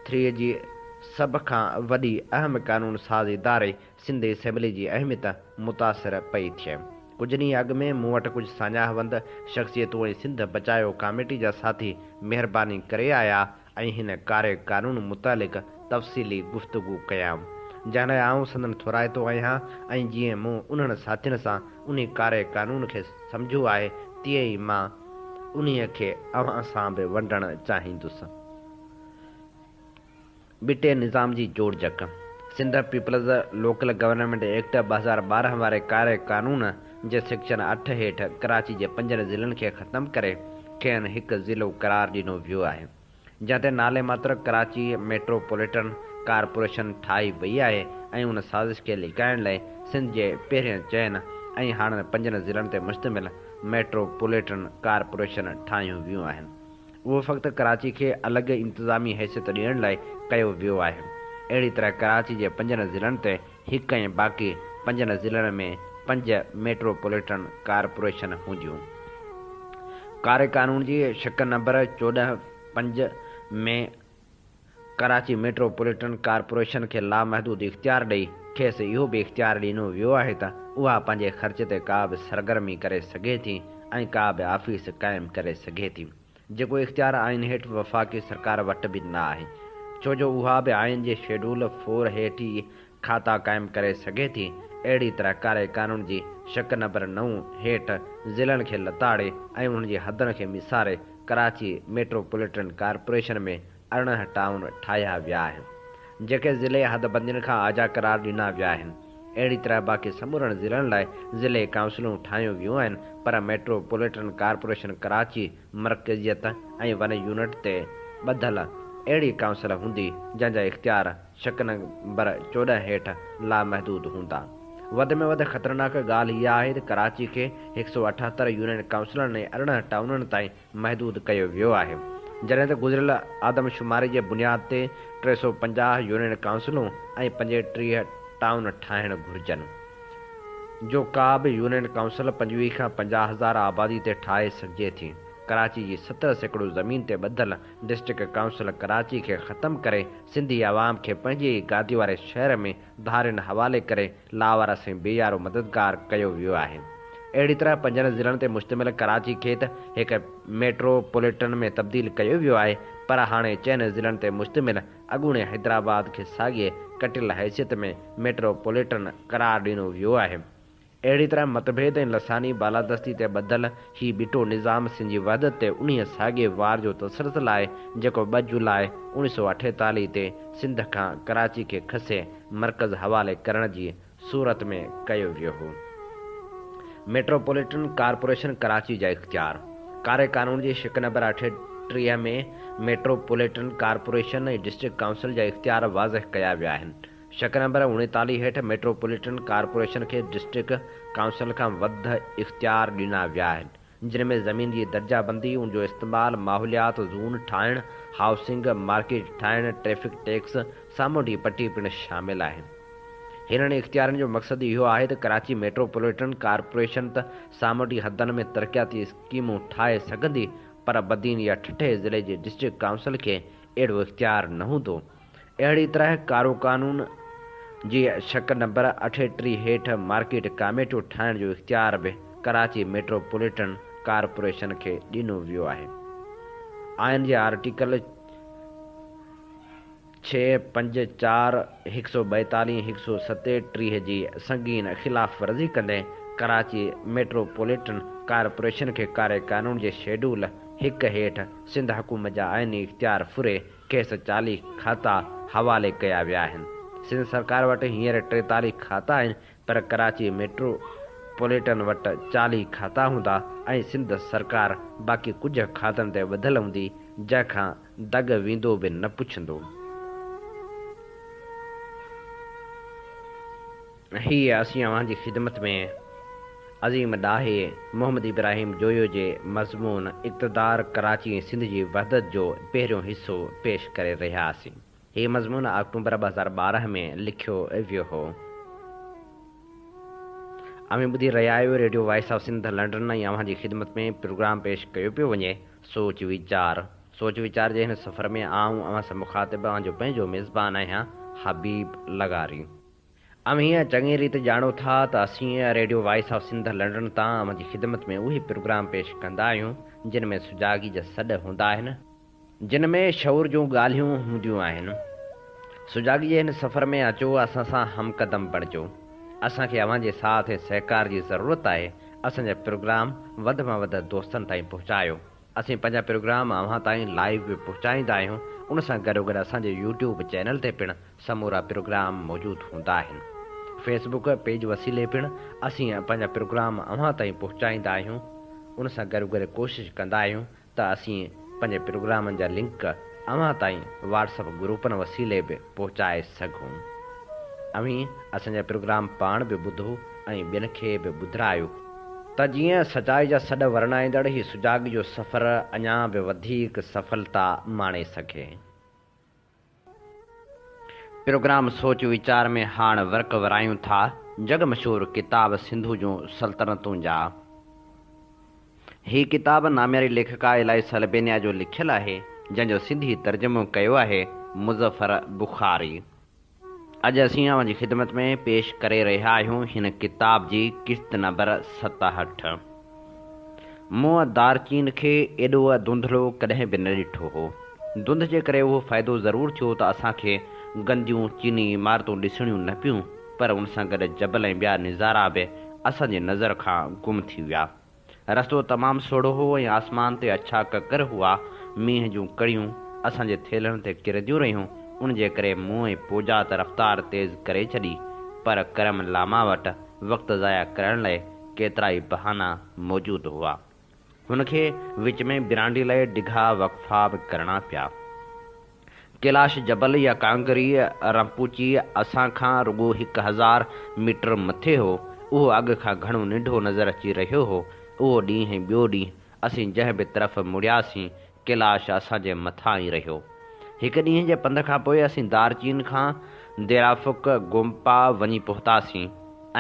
ٿري جي سڀ کان وڏي اهم قانون ساز اداري سنڌ اسيمبلي جي اهميت متاثر پئي ٿئي. ڪجهه ڏينهن اڳ ۾ مون وٽ ڪجهه ساڃاهه وند شخصيتون ۽ سنڌ بچايو ڪاميٽي جا ساٿي مهرباني ڪري آيا ۽ هن ڪاري قانون متعلق تفصيلي گفتگو ڪيائون، جنهن لاء آئون سندن ٿورائتو آهيان ۽ جيئن مون انهن ساٿين سان انهي ڪاري قانون کي سمجهيو آهي، تيئن ئي مان انهيء کي اوهان سان به ونڊڻ چاهيندس. ٻٽي نظام جي جوڙجڪ، Sindh peoples local government act 2012 واري ڪاري قانون جي سيڪشن 8 هيٺ ڪراچي جي پنجن ضلعن کي ختم ڪري کين هڪ ضلعو قرار ڏنو ويو آهي، جنهن تي نالي ماتر ڪراچي ميٽروپوليٽن ڪارپوريشن ٺاهي وئي آهي ۽ ان سازش کي لڪائڻ لاء سنڌ جي پهرين چئن ۽ هاڻن پنجن ضلعن تي مشتمل ميٽروپوليٽن ڪارپوريشن ٺاهيون ويون آهن. اهو فقط ڪراچي کي الڳ انتظامي حيثيت ڏيڻ لاء ڪيو ويو آهي. اهڙي طرح ڪراچي جي پنجن ضلعن تي هڪ ۽ باقي پنجن ضلعن ۾ پنج ميٽروپوليٽن ڪارپوريشن هونديون. ڪاري قانون جي شق نمبر 14 5 ۾ ڪراچي ميٽروپوليٽن ڪارپوريشن کي لامحدود اختيار ڏئي کيس اهو به اختيار ڏنو ويو آهي ته اها پنهنجي خرچ تي ڪا به سرگرمي ڪري سگهي ٿي ۽ ڪا به آفيس قائم ڪري سگهي ٿي جيڪو اختيار آئين هيٺ وفاقي سرڪار وٽ به نه آهي ڇو جو اها به آئين جي شيڊول فور هيٺ ئي کاتا قائم ڪري سگهي ٿي اهڙي طرح ڪاري قانون جي شق نمبر 9 هيٺ ضلعن کي لتاڙي ۽ انهن جي حدن کي ميساري ڪراچي ميٽروپوليٽن ڪارپوريشن ۾ 18 ٽائون ٺاهيا ويا آهن، جيڪي ضلعي حدبندين کان آجا قرار ڏنا ويا آهن. اهڙي طرح باقي سمورن ضلعن لاء ضلعي ڪائونسلون ٺاهيون ويون آهن، پر ميٽروپوليٽن ڪارپوريشن ڪراچي مرڪزيت ۽ ون يونٽ تي ٻڌل اهڙي ڪائونسل هوندي، جنهن جا اختيار شق نمبر 14 هيٺ لامحدود هوندا. وڌ ۾ وڌ خطرناڪ ڳالهه اها آهي ته ڪراچي کي 178 يونين ڪائونسلن ۽ 18 ٽائونن تائين محدود ڪيو ويو آهي، جڏهن ته گذريل آدمشماري جي بنياد تي 350 يونين ڪائونسلون ۽ 35 ٽائون ٺاهڻ گهرجن، جو ڪا به يونين ڪائونسل 25 کان 50 هزار آبادي تي ٺاهي سگهجي ٿي. ڪراچي جي 70% زمين تي ٻڌل ڊسٽرڪٽ ڪائونسل ڪراچي کي ختم ڪري سنڌي عوام کي پنهنجي ئي گادي واري شهر ۾ ڌارين حوالي ڪري لاوارث ۽ بي يارو مددگار ڪيو ويو آهي. اهڙي طرح پنجن ضلعن تي مشتمل ڪراچي کي ته هڪ ميٽرو پوليٽن ۾ تبديل ڪيو ويو آهي پر هاڻي چئن ضلعن تي مشتمل اڳوڻي حيدرآباد کي ساڳئي ڪٽيل حيثيت ۾ ميٽرو پوليٽن قرار ڏنو ويو آهي. اهڙي طرح متڀيد ۽ لساني بالادستي تي ٻڌل هي ٻٽو نظام سنڌ جي وحدت تي انهيء ساڳئي وار جو تسلسل آهي جيڪو ٻه جولاء 1948 تي سنڌ کان ڪراچي کي کسي مرڪز حوالي ڪرڻ جي صورت ۾ ڪيو ويو هو. ميٽروپوليٽن ڪارپوريشن ڪراچي جا اختيار، ڪاري قانون جي شق number 38 ۾ metropolitan corporation ۽ district council جا اختيار واضح ڪيا ويا آهن. شق نمبر 39 هيٺ ميٽروپوليٽن ڪارپوريشن کي ڊسٽرڪٽ ڪائونسل کان وڌ اختيار ڏنا ويا آهن، جن ۾ زمين جي درجه بندي، ان جو استعمال، ماحوليات زون ٺاهڻ، هائوسنگ مارڪيٽ ٺاهڻ، ٽريفڪ ٽيڪس، سامونڊي پٽي پڻ شامل آهن. هنن اختيارن جو مقصد اهو آهي ته ڪراچي ميٽروپوليٽن ڪارپوريشن ته سامونڊي حدن ۾ ترقياتي اسڪيمون ٺاهي سگهندي پر بدين يا ٺٽي ضلعي جي ڊسٽرڪٽ ڪائونسل کي اهڙو اختيار نه هوندو. اهڙي طرح ڪارو قانون جي شق نمبر 38 هيٺ مارڪيٽ ڪاميٽيون ٺاهڻ جو اختيار به ڪراچي ميٽروپوليٽن ڪارپوريشن کي ڏنو ويو آهي. آئين جي آرٽيڪل. ڇهه، پنج، چار، هڪ سؤ ٻائيتاليهه، هڪ سؤ ستيٽيهه جي سنگين خلاف ورزي ڪندي ڪراچي ميٽروپوليٽن ڪارپوريشن کي ڪاري قانون جي شيڊول هڪ هيٺ سنڌ حڪومت جا آئيني اختيار ڦري کيس 40 کاتا حوالي ڪيا ويا آهن. سنڌ سرڪار وٽ هينئر 43 کاتا آهن پر ڪراچي ميٽرو پوليٽن وٽ 40 کاتا هوندا ۽ سنڌ سرڪار باقي ڪجهه کاتن تي ٻڌل هوندي جنهن کان دڳ ويندو به نه پڇندو. هيء اسين اوهان جي خدمت ۾ عظيم ڏاهي محمد ابراهيم جويو جي مضمون اقتدار ڪراچي ۽ سنڌ جي وحدت جو پهريون حصو پيش ڪري رهيا آسين. هيء مضمون آڪٽومبر 2012 ۾ لکيو ويو هو. اوهين ٻڌي رهيا آهيو radio voice of Sindh London ۽ اوهان جي خدمت ۾ پروگرام پيش ڪيو پيو وڃي سوچ ويچار. سوچ ويچار جي هن سفر ۾ آئون اوهان سان مخاطب اوهان جو پنهنجو ميزبان آهيان حبيب لغاري. اوهين چڱي ريت ڄاڻو ٿا ته اسين radio voice of Sindh London تان اوهان جي خدمت ۾ اهي پروگرام پيش ڪندا آهيون جن ۾ سجاڳي جا سڏ هوندا آهن، جن ۾ شعور جون ڳالهيون هونديون آهن. سجاڳي جي هن سفر ۾ اچو اسان سان هم قدم بڻجو. اسان کي اوهان جي ساٿ ۽ سهڪار جي ضرورت آهي. اسان جا پروگرام وڌ مان وڌ دوستن تائين پهچايو. اسين پنهنجا پروگرام اوهان تائين لائيو به پهچائيندا آهيون ان سان گڏوگڏ اسان جي يوٽيوب چينل تي پڻ سمورا پروگرام موجود هوندا آهن. فيس بڪ پيج وسيلي پڻ اسين پنهنجا پروگرام اوهان تائين پهچائيندا آهيون ان سان گڏوگڏ ڪوشش ڪندا آهيون ته اسين پنهنجي پروگرامن جا لنڪ اوهان تائين واٽس اپ گروپن وسيلي به پهچائي سگهون. اوهين اسان جا پروگرام پاڻ به ٻڌو ۽ ٻين کي به ٻڌرايو ته جيئن سچائي جا سڏ ورنائيندڙ هي سجاڳي جو سفر اڃا به وڌيڪ سڦلتا ماڻي سگهي. پروگرام سوچ ويچار ۾ هاڻ ورق ورايون ٿا جڳ مشهور ڪتاب سنڌو جون سلطنتون جا. هي ڪتاب نامياري ليکڪا الائي سلبينيا جو لکيل آهي، جنهن جو سنڌي ترجمو ڪيو آهي مظفر بخاري. اڄ اسين اوهان جي خدمت ۾ پيش ڪري رهيا آهيون هن ڪتاب جي قسط نمبر 67. مون دارچين کي ايڏو ڌنڌلو ڪڏهن به نه ڏٺو هو. ڌنڌ جي ڪري اهو فائدو ضرور ٿيو ته اسان کي گنديون چيني عمارتون ڏسڻيون نه پيون، پر ان سان گڏ جبل ۽ ٻيا نظارا به اسان جي نظر کان گم ٿي ويا. رستو تمام سوڙهو هو ۽ آسمان تي اڇا ڪڪر هئا. مينهن جون ڪڙيون اسان جي ٿيلهن تي ڪرنديون رهيون، ان جي ڪري مون ۽ پوجا ته رفتار تيز ڪري ڇڏي، پر ڪرم لاما وٽ وقت ضايع ڪرڻ لاء ڪيترائي بهانا موجود هئا. هن کي وچ ۾ برانڊي لاء ڊگها وقفا به ڪرڻا پيا. ڪيلاش جبل يا ڪانگري رمپوچي اسان کان رڳو 1000 ميٽر مٿي هو. اهو اڳ کان گهڻو ننڍو نظر اچي رهيو هو. اهو ڏينهن ۽ ٻيو ڏينهن اسين جنهن به طرف مڙياسين، ڪيلاش اسان جي مٿان ئي رهيو. هڪ ڏينهن جي پنڌ کان پوء اسين دارچين کان ديرافڪ گومپا وڃي پهتاسين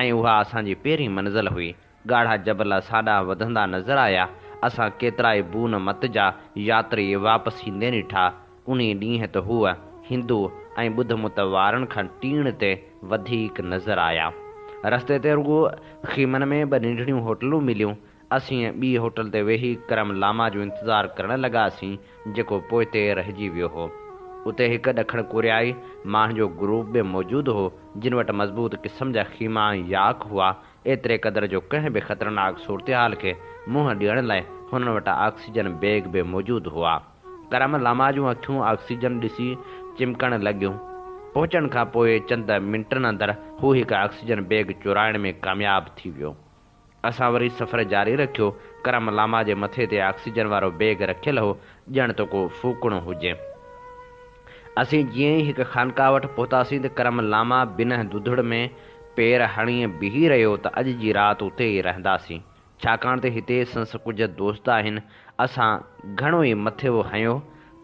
۽ اها اسان جي پهرين منزل هئي. ڳاڙها جبل اسان ڏانهن وڌندا نظر آيا. اسان ڪيترائي بون مت جا ياتري واپس ايندي ڏٺا. انهي ڏينهن ته هو هندو ۽ ٻڌ مت وارن کان ٽيڻ تي وڌيڪ نظر آيا. رستي تي رڳو خيمن ۾ ٻه ننڍڙيون هوٽلون مليون. اسين ٻي هوٽل تي ويهي ڪرم لاما جو انتظار ڪرڻ لڳاسين، جيڪو پوئتي رهجي ويو هو. اتي هڪ ڏکڻ ڪوريائي ماڻهن جو گروپ به موجود هو، جن وٽ مضبوط قسم جا خيما ۽ ياڪ هئا، ايتري قدر جو ڪنهن به خطرناڪ صورتحال کي منهن ڏيڻ لاء هنن وٽ آڪسيجن بيگ به موجود هئا. ڪرم لاما جون اکيون آڪسيجن ڏسي چمڪڻ لڳيون. پهچڻ کان پوء چند منٽن اندر هو هڪ آڪسيجن بيگ چورائڻ ۾ ڪامياب ٿي ويو. اسان وري سفر جاري رکيو. ڪرم لاما جي مٿي تي آڪسيجن وارو بيگ رکيل هو، ڄڻ ته ڪو ڦوڪڻو هجي. اسين جيئن ئي هڪ خانقاهه وٽ پهتاسين ته ڪرم لاما بنهه ڌڌڙ ۾ پير هڻي بيهي رهيو ته اڄ جي رات اتي ئي رهنداسين. ڇاڪاڻ ته هتي سنس ڪجهه دوست آهن. اسان گهڻو ئي مٿي هنيو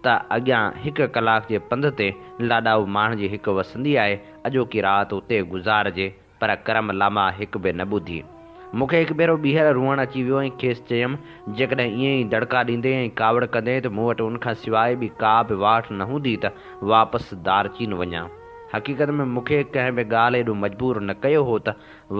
ته اڳيان هڪ ڪلاڪ جي پنڌ تي لاڏائو ماڻهن جي هڪ وسندي آهي، اڄوڪي رات اتي گذارجي، پر ڪرم لاما هڪ به نه ٻڌي. مون کي هڪ ڀيرو ٻيهر روئڻ اچي ويو ۽ کيس چيم، جيڪڏهن ائين ئي دڙڪا ڏيندين ۽ ڪاوڙ ڪندين ته مون وٽ ان کان سواء ٻي ڪا به واٽ نه هوندي ته واپس دارچين وڃان. حقيقت ۾ مون کي ڪنهن به ڳالهه ايڏو مجبور نه ڪيو هو ته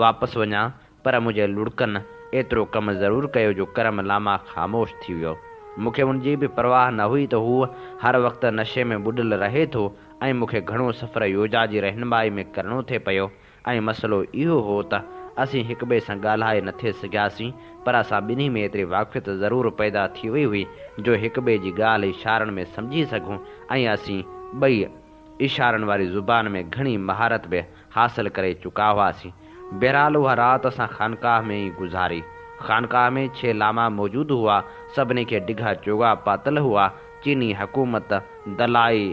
واپس وڃان، پر منهنجي لڙڪن ايترو ڪم ضرور ڪيو جو ڪرم لاما خاموش ٿي ويو. مون کي ان جي به پرواهه نه هئي ته هو هر وقت نشي ۾ ٻڏل رهي ٿو ۽ مون کي گهڻو سفر يوجا جي رهنمائي ۾ ڪرڻو ٿي پيو ۽ مسئلو اهو هو ته اسين هڪٻئي سان ڳالهائي نه ٿي سگهياسين پر اسان ٻنهي ۾ ايتري واقفيت ضرور پيدا ٿي وئي هئي جو هڪٻئي جي ڳالهه اشارن ۾ سمجهي سگهون ۽ اسين ٻئي اشارن واري زبان ۾ گهڻي مهارت به حاصل ڪري چڪا هئاسين. بهرحال اها رات اسان خانقاهه ۾ ئي گذاري. خانقاهه ۾ ڇهه لاما موجود هئا، سڀني کي ڊگها چوغا پاتل هئا. چيني حڪومت دلائي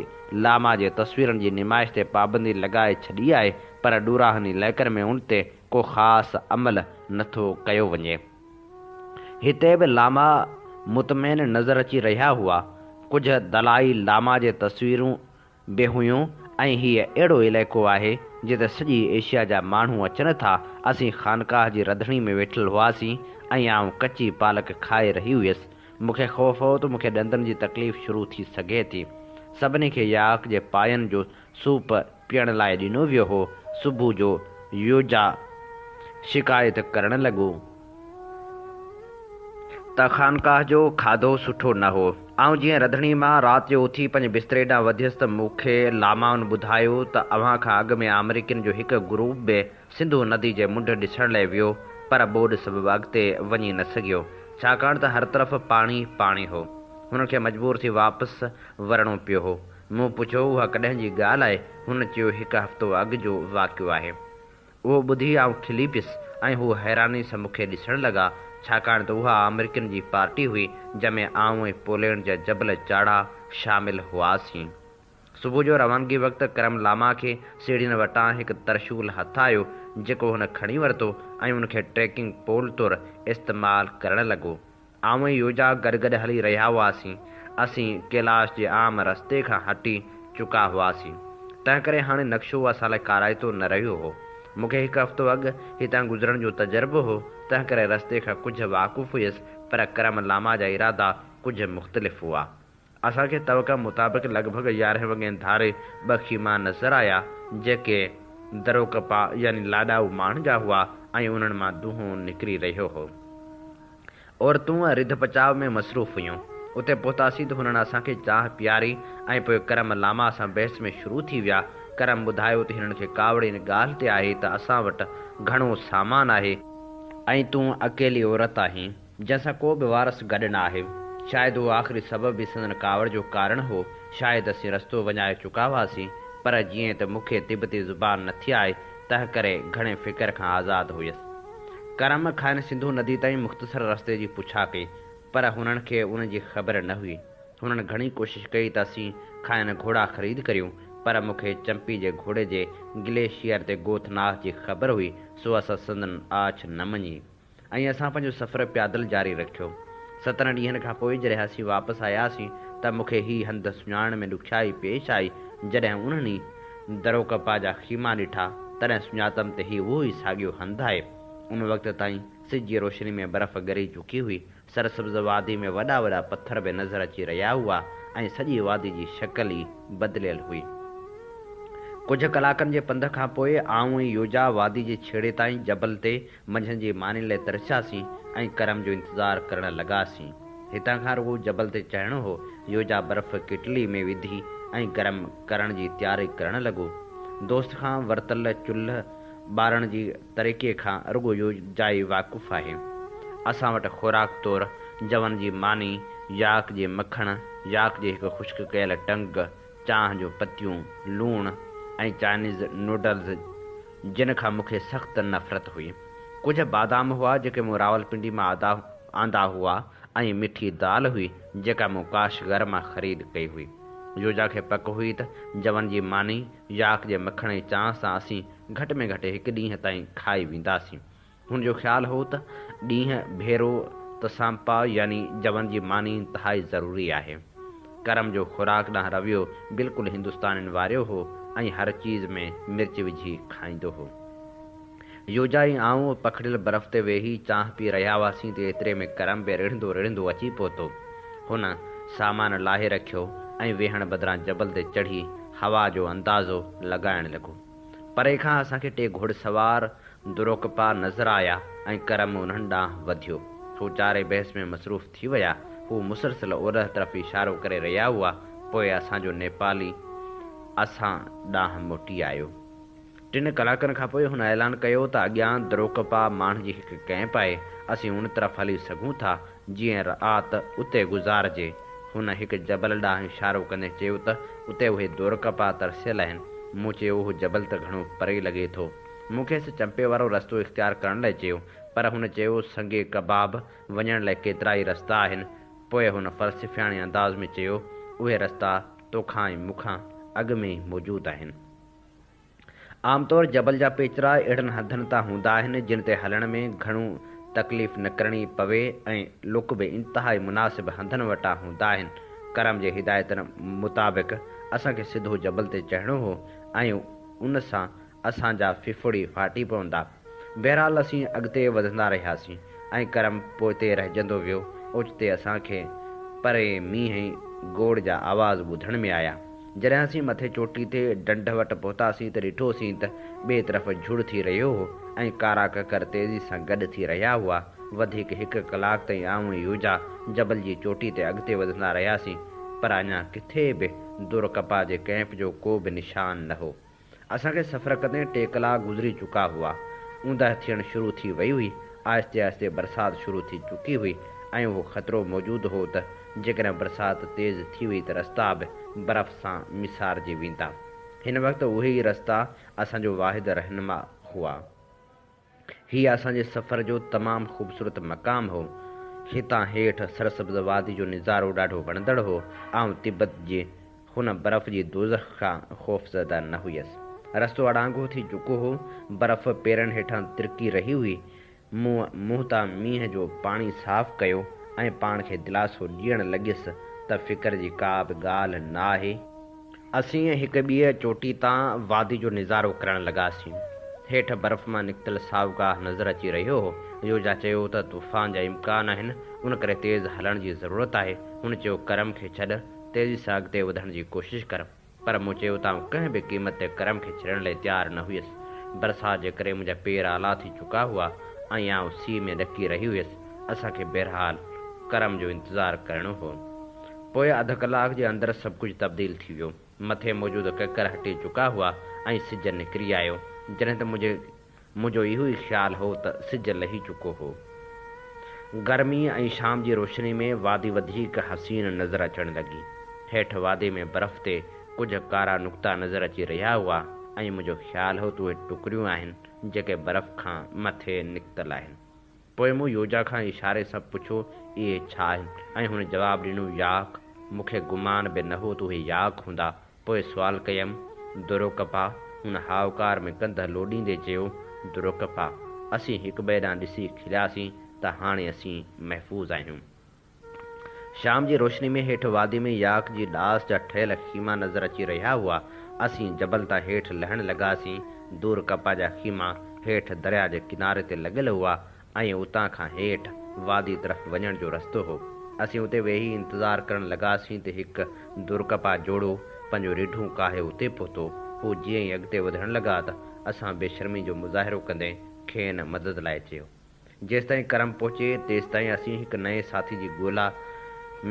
لاما جي تصويرن جي نمائش تي پابندي لڳائي ڇڏي آهي، پر ڏوراهن علائقن ۾ ان تي ڪو خاص عمل نه ٿو ڪيو وڃي. هتي به لاما مطمئن نظر اچي رهيا هئا. ڪجهه دلائي لاما جي تصويرون به هيون ۽ هيء اهڙو علائقو آهي، جتي سڄي ايشيا جا ماڻهو اچن ٿا. اسين خانقاهه جي رڌڻي ۾ ويٺل هئاسين ۽ آئون ڪچي پالڪ کائي رهي هيس. مون کي خوف هو ته مون کي ڏندن جي تڪليف شروع ٿي سگهي ٿي. سڀني کي ياڪ جي پاين جو سوپ پيئڻ لاء ڏنو ويو هو. صبح جو يوجا شڪايت ڪرڻ لڳو. ته خانقاهه جو کاڌو سٺو نه هو. آئون جيئن رڌڻي مان رات جو اٿي پنهنجي بستري ڏانهن وڌيس ته مون کي لامائن ٻڌايو ته اوهان کان اڳ ۾ آمريڪين جو هڪ گروپ به سنڌو ندي جي منڍ ڏسڻ لاء ويو پر ٻوڏ سبب اڳتي وڃي نه سگهيو ڇاڪاڻ ته هر طرف پاڻي پاڻي هو. هنن کي مجبور ٿي واپس ورڻو پيو هو. مون پڇيو اها ڪڏهن جي ڳالهه آهي؟ هن چيو هڪ هفتو اڳ جو واقعو آهي. اهو ٻڌي آئون کلي پيس ۽ هو حيراني سان مون کي ڏسڻ لڳا، ڇاڪاڻ ته اها آمريڪين جي پارٽي هئي، جنهن ۾ آئون ۽ پولينڊ جا جبل چاڙها شامل هئاسين. صبح جو روانگي وقت ڪرم لاما کي سيڙهين وٽان هڪ ترشول هٿ آيو، جيڪو هن کڻي ورتو ۽ ان کي ٽريڪنگ پول طور استعمال ڪرڻ لڳو. آئون ۽ يوجا گڏ گڏ هلي رهيا هئاسين. اسين ڪيلاش جي عام رستي کان هٽي چڪا هئاسين. تنهنڪري هاڻي نقشو اسان لاء ڪارائتو نه رهيو هو. مون کي هڪ هفتو اڳ هتان گذرڻ جو تجربو هو، تنهنڪري رستي کان ڪجهه واقف هيس، پر ڪرم لاما جا ارادا ڪجهه مختلف هئا. اسان کي توقع مطابق لڳ ڀڳ يارهين وڳين ڌاري ٻه خيما نظر آيا، جيڪي دروڪپا يعني لاڏائو ماڻهن جا هئا ۽ انهن مان دونهون نڪري رهيو هو. عورتون رڌ پچاء ۾ مصروف هيون. اتي پهتاسين ته هنن اسان کي چانهه پياري ۽ پوء ڪرم لاما سان بحث ۾ شروع ٿي ويا. ڪرم ٻڌايو ته هنن کي ڪاوڙ ان ڳالهه تي آهي ته اسان وٽ گهڻو سامان آهي. ۽ تون اڪيلي عورت آهين، جنهن سان ڪو به وارث گڏ نه آهي. شايد اهو آخري سبب به سندن ڪاوڙ جو ڪارڻ هو. شايد اسين رستو وڃائي چڪا هئاسين، پر جيئن ته مون کي تبتي زبان نٿي آئي، تنهنڪري گهڻي فڪر کان آزاد هيس. ڪرم کانئن سنڌو ندي تائين مختصر رستي جي پڇا ڪئي، پر هنن کي ان جي خبر نه هئي. هنن گهڻي ڪوشش ڪئي ته اسين کانئن گهوڙا خريد ڪريون، پر مون کي چمپي جي گهوڙي جي گليشيئر تي گوٿناٿ جي خبر هئي، سو اسان سندن آڇ نه مڃي ۽ اسان پنهنجو سفر پيادل جاري رکيو. 17 ڏينهن کان پوء جڏهن اسين واپس آياسين ته مون کي هي هنڌ سڃاڻڻ ۾ ڏکيائي پيش آئي، جڏهن انهن ئي دروڪپا جا خيما ڏٺا، تڏهن سڃاتم ته هي اهو ئي ساڳيو هنڌ آهي. ان وقت تائين سج جي روشني ۾ برف ڳري چڪي هئي. سرسبز وادي ۾ وڏا وڏا پٿر به نظر اچي رهيا هئا ۽ سڄي وادي جي شڪل ئي بدليل هئي. ڪجهه ڪلاڪن جي پنڌ کان پوء آئون ۽ يوجا وادي جي ڇيڙي تائين جبل تي منجهند جي ماني لاء ترسياسين ۽ ڪرم جو انتظار ڪرڻ لڳاسين. هتان کان رڳو جبل تي چڙهڻو هو. يوجا برف ڪيٽلي ۾ وڌي ۽ گرم ڪرڻ جي تياري ڪرڻ لڳو. دوست کان ورتل چلهه ٻارڻ جي طريقي کان رڳو يوجا ئي واقف آهي. اسان وٽ خوراڪ طور جون جي ماني، ياڪ جي مکڻ، ياڪ جي هڪ خشڪ ڪيل ٽنگ، چانهه جون پتيون، لوڻ ۽ چائنيز نوڊلز جن کان مون کي سخت نفرت هئي. ڪجهه بادام هئا جيڪي مون راولپنڊي مان آندا هئا ۽ مٺي دال هئي جيڪا مون ڪاشغر مان خريد ڪئي هئي. يوجا کي پڪ هئي ته جون جي ماني، ياڪ جي مکڻ ۽ چانهه سان اسين گهٽ ۾ گهٽ هڪ ڏينهن تائين کائي وينداسين. هن جو خيال هو ته ڏينهن ڀيرو تسامپا يعني جون جي ماني انتهائي ضروري آهي. ڪرم جو خوراڪ ڏانهن رويو بلڪل هندستانين واريو هو ۽ هر چيز ۾ مرچ وجهي کائيندو هو. يوجا ۽ آئون پکڙيل برف تي ويهي چانهه پي رهيا هئاسين ته ايتري ۾ ڪرم به رڙهندو رڙهندو اچي پهتو. هن سامان لاهي رکيو ۽ ويهڻ بدران جبل تي چڙهي هوا جو اندازو لڳائڻ لڳو. پري کان اسان کي ٽي گهوڙسوار دروڪپا نظر آيا ۽ ڪرم انهن ڏانهن وڌيو. هو چارئي بحث ۾ مصروف ٿي ويا. هو مسلسل اولهه طرف اشارو ڪري رهيا هئا. پوء اسان جو نيپالي اسان ڏانهن موٽي آيو. ٽن ڪلاڪن کان پوء هن اعلان ڪيو ته اڳيان دروڪپا ماڻهن جي هڪ ڪئمپ آهي. اسين ان طرف هلي سگهون ٿا. جيئن رات اتي گذارجي. هن هڪ جبل ڏانهن اشارو ڪندي چيو ته اتي اهي دورڪپا ترسيل آهن. مون چيو اهو جبل ته گهڻو پري لڳي ٿو. مون کيس چمپي وارو رستو اختيار ڪرڻ لاء چيو، پر هن چيو سنگي ڪباب وڃڻ لاء ڪيترائي رستا آهن. پوء هن فلسفياڻي انداز ۾ چيو اهي رستا توکان ۽ مون کان اڳ ۾ ئي موجود آهن. عام طور جبل جا پيچرا اهڙن هنڌن تان هوندا آهن، جن تي هلڻ ۾ گهڻو تڪليف نه ڪرڻي پوي ۽ لڪ به انتهائي مناسب هنڌن وٽان هوندا آهن. ڪرم جي هدايتن مطابق اسان کي سڌو جبل تي چڙهڻو هو ۽ ان سان اسان جا ڦڦڙ ئي ڦاٽي پوندا. بهرحال اسين اڳتي وڌندا رهياسين ۽ ڪرم پوئتي رهجندو ويو. اوچتي اسان کي پري مينهن ۽ گوڙ جا آواز ٻڌڻ ۾ آيا. جڏهن اسين مٿي چوٽي تي ڍنڍ وٽ پهتاسين ته ڏٺوسين ته ٻئي طرف جهڙ ٿي رهيو هو ۽ ڪارا ڪڪر تيزي سان گڏ ٿي رهيا هئا. وڌيڪ هڪ ڪلاڪ تائين آئون ۽ يوجا جبل جي چوٽي تي اڳتي وڌندا رهياسين، پر اڃا ڪٿي به دورڪپا جي ڪئمپ جو ڪو به نشان نه هو. اسان کي سفر ڪندي ٽي ڪلاڪ گذري چڪا هئا. اوندهه ٿيڻ شروع ٿي وئي هئي. آهستي آهستي برسات شروع ٿي چڪي هئي ۽ اهو خطرو موجود هو ته جيڪڏهن برسات تيز ٿي وئي ته رستا به برف سان ميسارجي ويندا. هن وقت اهي ئي رستا اسان جو واحد رهنما هئا. هي اسان جي سفر جو تمام خوبصورت مقام هو. هتان هيٺ سرسبز وادي جو نظارو ڏاڍو وڻندڙ هو. آئون تبت جي هن برف جي دوزخ کان خوفزده نه هيس. رستو اڙانگو ٿي چڪو هو. برف پيرن هيٺان ترڪي رهي هئي. مون منهن تان مينهن جو پاڻي صاف ڪيو ۽ پاڻ کي دلاسو ڏيڻ لڳيس ته فڪر جي ڪا به ڳالهه نه آهي. اسين هڪ ٻيء چوٽي تان وادي جو نظارو ڪرڻ لڳاسين. هيٺ برف مان نڪتل سائو گاهه نظر اچي رهيو هو. يوجا چيو ته طوفان جا امڪان آهن، ان ڪري تيز هلڻ جي ضرورت آهي. هن چيو ڪرم کي ڇڏ، تيزي سان اڳتي وڌڻ جي ڪوشش ڪر. پر مون چيو ته آئون ڪنهن به قيمت تي ڪرم کي ڇڏڻ لاء تيار نه هيس. برسات جي ڪري منهنجا پير آلا ٿي چڪا هئا ۽ آئون سيء ۾ ڏڪي رهي هيس. اسان کي بهرحال ڪرم جو انتظار ڪرڻو هو. پوء اڌ ڪلاڪ جي اندر سڀ ڪجهه تبديل ٿي ويو. مٿي موجود ڪڪر هٽي چڪا هئا ۽ سج نڪري آيو. جڏهن ته منهنجي منهنجو اهو ئي خيال هو ته سج لهي چڪو هو. گرمي ۽ شام جي روشني ۾ وادي وڌيڪ حسين نظر اچڻ لڳي. هيٺ وادي ۾ برف تي ڪجهه ڪارا نقطا نظر اچي رهيا هئا ۽ منهنجو خيال هو ته اهي ٽڪريون آهن جيڪي برف کان مٿي نڪتل آهن. پوء مون يوجا کان اشاري سان پڇيو، اهي ڇا آهن؟ ۽ هن جواب ڏنو، ياڪ. مون کي گمان به نه هو ته اهي ياڪ هوندا. پوء سوال ڪيم، دروڪپا؟ هن هائوڪار ۾ ڪنڌ لوڏيندي چيو، دروڪپا. اسين هڪٻئي ڏانهن ڏسي کلياسين ته هاڻي اسين محفوظ آهيون. شام جي روشني ۾ هيٺ وادي ۾ ياڪ جي ڏاس جا ٺهيل خيما نظر اچي رهيا هئا. اسين جبل تان هيٺ لهڻ لڳاسين. دور ڪپا جا خيما هيٺ درياء جي ڪناري تي لڳل هئا ۽ اتان کان هيٺ وادي طرف وڃڻ جو رستو هو. اسين اتي ويهي انتظار ڪرڻ لڳاسين ته هڪ دورڪپا جوڙو پنهنجون رڍون ڪاهي اتي پهتو. هو جيئن ئي اڳتي وڌڻ لڳا ته اسان بيشرمي جو مظاهرو ڪندي کين مدد لاء چيو. جيستائين ڪرم پهچي، تيستائين اسين هڪ نئين ساٿي جي ڳولا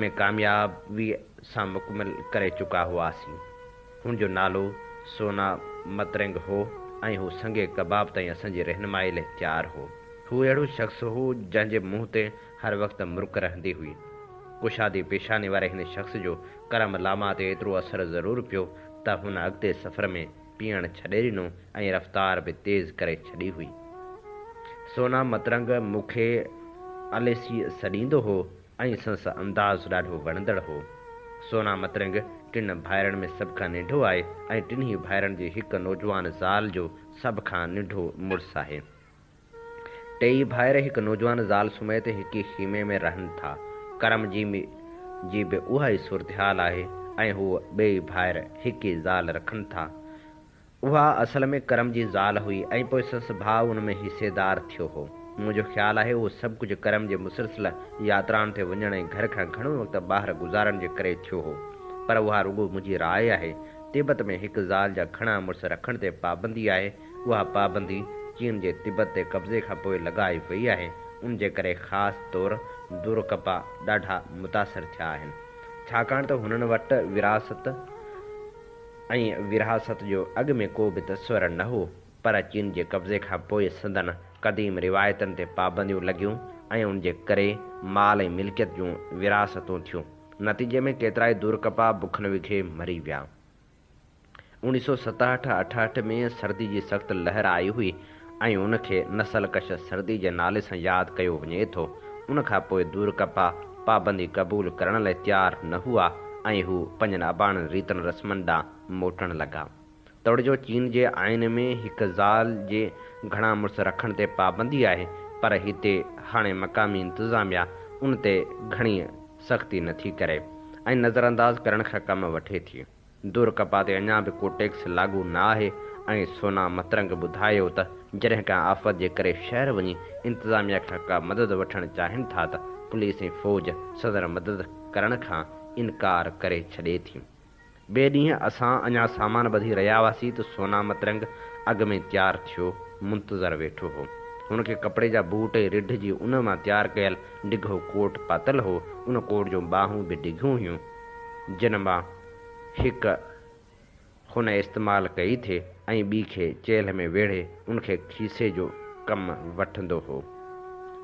۾ ڪاميابيء سان مڪمل ڪري چڪا هئاسين. هن جو نالو سونا مترنگ هو ۽ هو سنگي ڪباب تائين اسان جي رهنمائي لئه تيار هو. هو اهڙو شخص هو، جنهن جي منهن تي هر وقت مرڪ رهندي هئي. ڪشادي پيشاني واري هن شخص جو ڪرم لاما تي ايترو اثر ضرور پيو ته هن اڳتي سفر ۾ پيئڻ ڇڏي ڏنو ۽ رفتار به تيز ڪري ڇڏي هئي. سونا مترنگ مون کي اليسي سڏيندو هو ۽ سندس انداز ڏاڍو وڻندڙ هو. سونا مترنگ ٽن ڀائرن ۾ سڀ کان ننڍو آهي ۽ ٽنهي ڀائرن جي هڪ نوجوان زال جو سڀ کان ننڍو مڙس آهي. ٽيئي ڀائر هڪ نوجوان زال سميت هڪ ئي خيمي ۾ رهن ٿا. ڪرم جي جي به اها ئي صورتحال آهي ۽ هو ٻيئي ڀائر هڪ ئي زال رکن ٿا. اها اصل ۾ ڪرم جي زال هئي ۽ پوء سندس ڀاء ان ۾ حصيدار ٿيو هو. منهنجو خيال آهي اهو سڀ ڪجهه ڪرم جي مسلسل ياترائن تي وڃڻ ۽ گهر کان گهڻو وقت ٻاهر گذارڻ جي ڪري ٿيو هو. پر اها رڳو منهنجي راء آهي. تبت ۾ هڪ زال جا گهڻا مڙس رکڻ تي پابندي آهي. اها پابندي چين جي تبت تي قبضي کان پوء لڳائي وئي آهي، ان جي ڪري خاص طور دورڪپا ڏاڍا متاثر ٿيا آهن، ڇاڪاڻ ته هنن وٽ وراثت ۽ ورهاست جو اڳ ۾ ڪو به تصور نه هو، پر چين جي قبضي کان پوء سندن قديم روايتن تي پابنديون لڳيون ۽ ان جي ڪري مال ۽ ملڪيت جون ورهاستون ٿيون، نتيجي ۾ ڪيترائي دورڪپا بکن وگهي مري ويا. اوڻيھ سؤ ستهٺ اٺهٺ ۾ سردي جي سخت لهر آئي هئي ۽ ان کي نسل ڪش سردي جي نالي سان ياد ڪيو وڃي ٿو. ان کان پوء دورڪپا پابندي قبول ڪرڻ لاء تيار نه هئا ۽ هو پنهنجن اباڻن ريتن رسمن ڏانهن موٽڻ لڳا. توڙي جو چين جي آئين ۾ هڪ زال جي گهڻا مڙس رکڻ تي پابندي آهي پر هتي هاڻي مقامي انتظاميا ان تي گهڻي سختي نٿي ڪري ۽ نظرانداز ڪرڻ کان ڪم وٺي ٿي. دور ڪپا تي اڃا به ڪو ٽيڪس لاڳو نه آهي ۽ سونا مترنگ ٻڌايو ته جڏهن ڪنهن آفت جي ڪري شهر وڃي انتظاميا کان ڪا مدد وٺڻ چاهين ٿا ته پوليس ۽ فوج سندن مدد ڪرڻ کان انڪار ڪري ڇڏي ٿي. ٻئي ڏينهن اسان اڃا سامان ٻڌي رهيا هئاسين ته سونا مترنگ اڳ ۾ تيار ٿيو منتظر ويٺو هو. هن کي ڪپڙي جا بوٽ ۽ رڍ جي ان مان تيار ڪيل ڊگهو ڪوٽ پاتل هو. ان ڪوٽ جون ٻانهون به ڊگهيون هيون. جن مان هڪ هن استعمال ڪئي ٿي ۽ ٻي کي چيلهه ۾ ويڙهي ان کي کيسي جو ڪم وٺندو هو.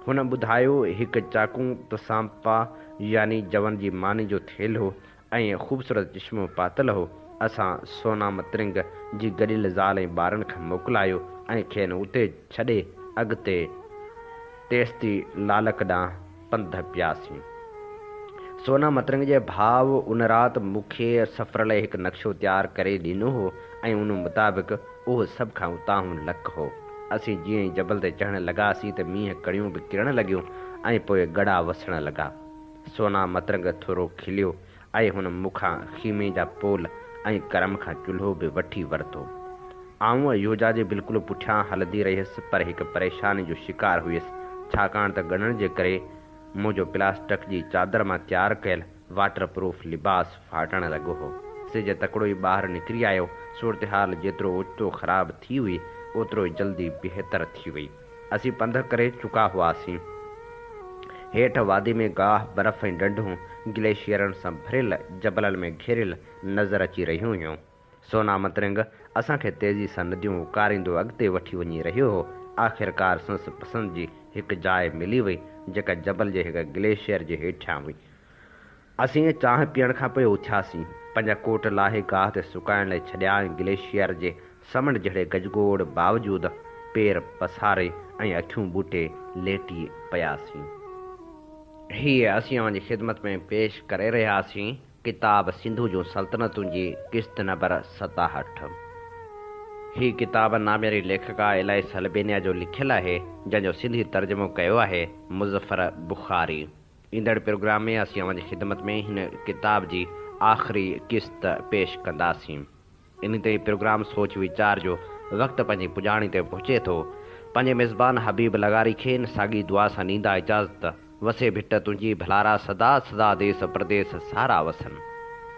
هن ٻڌايو، هڪ چاقون تسامپا يعني جون جي ماني جو ٿيلهو ۽ خوبصورت چشمو پاتل هو. اسان سونام ترنگ جي گڏيل زال ۽ ٻارن کان موڪلايو ۽ کين اتي ڇڏي اڳتي تيستي لالڪ ڏانهن پنڌ پياسين. سونا مترنگ جي ڀاء ان رات مون کي سفر لئه هڪ نقشو تيار ڪري ڏنو هو ۽ ان مطابق اهو سڀ کان اتاهون لڪ هو. اسين جيئن ئي جبل تي چڙهڻ لڳاسين ته مينهن ڪڻيون به ڪرڻ لڳيون ۽ پوء ڳڙا وسڻ لڳا. سونا مترنگ ٿورو کليو ۽ هن مون کان خيمي جا پول ۽ ڪرم کان چلهو به وٺي ورتو. آئون يوجا جي بلڪل پٺيان هلندي رهيس پر هڪ پريشاني جو شڪار هيس ڇاڪاڻ ته ڳڻڻ جي ڪري منهنجو پلاسٽڪ جي چادر مان تيار ڪيل واٽر پروف لباس ڦاٽڻ لڳو هو. سج تڪڙو ئي ٻاهر نڪري آيو. صورتحال جيترو اوچتو خراب ٿي هئي اوترو ئي جلدي بهتر ٿي وئي. اسين پنڌ ڪري چڪا هئاسين. هيٺ وادي ۾ گاهه، برف ۽ ڍنڍون گليشيئرن سان ڀريل جبلن ۾ گهيريل نظر اچي رهيون هيون. سونا مترنگ اسان کي تيزي سان نديون اڪاريندو اڳتي وٺي وڃي رهيو هو. آخرڪار سندس پسند جي هڪ جاء ملي وئي، جيڪا جبل جي هڪ گليشيئر جي هيٺيان هئي. اسين چانهه پيئڻ کان پوء اٿياسين. پنهنجا ڪوٽ لاهي گاهه تي سڪائڻ لاء ڇڏيا ۽ گليشيئر جي سمنڊ جهڙي گجگوڙ باوجود پير پساري ۽ اکيون ٻوٽي ليٽي پياسين. هيء اسين اوهان جي خدمت ۾ پيش ڪري رهياسين. ڪتاب سنڌو جون سلطنتون جي قسط نمبر 67. هي ڪتاب نامياري ليکڪا الائس البينيا جو لکيل آهي، جنهن جو سنڌي ترجمو ڪيو آهي مظفر بخاري. ايندڙ پروگرام ۾ اسين اوهان جي خدمت ۾ هن ڪتاب جي آخري قسط پيش ڪنداسين. انهي تي پروگرام سوچ ويچار جو وقت پنهنجي پڄاڻي تي پهچي ٿو. پنهنجي ميزبان حبيب لغاري کي ان ساڳي دعا سان ڏيندا اجازت، وسي ڀٽ تنهنجي ڀلارا سدا سدا ديس پرديس سارا وسن.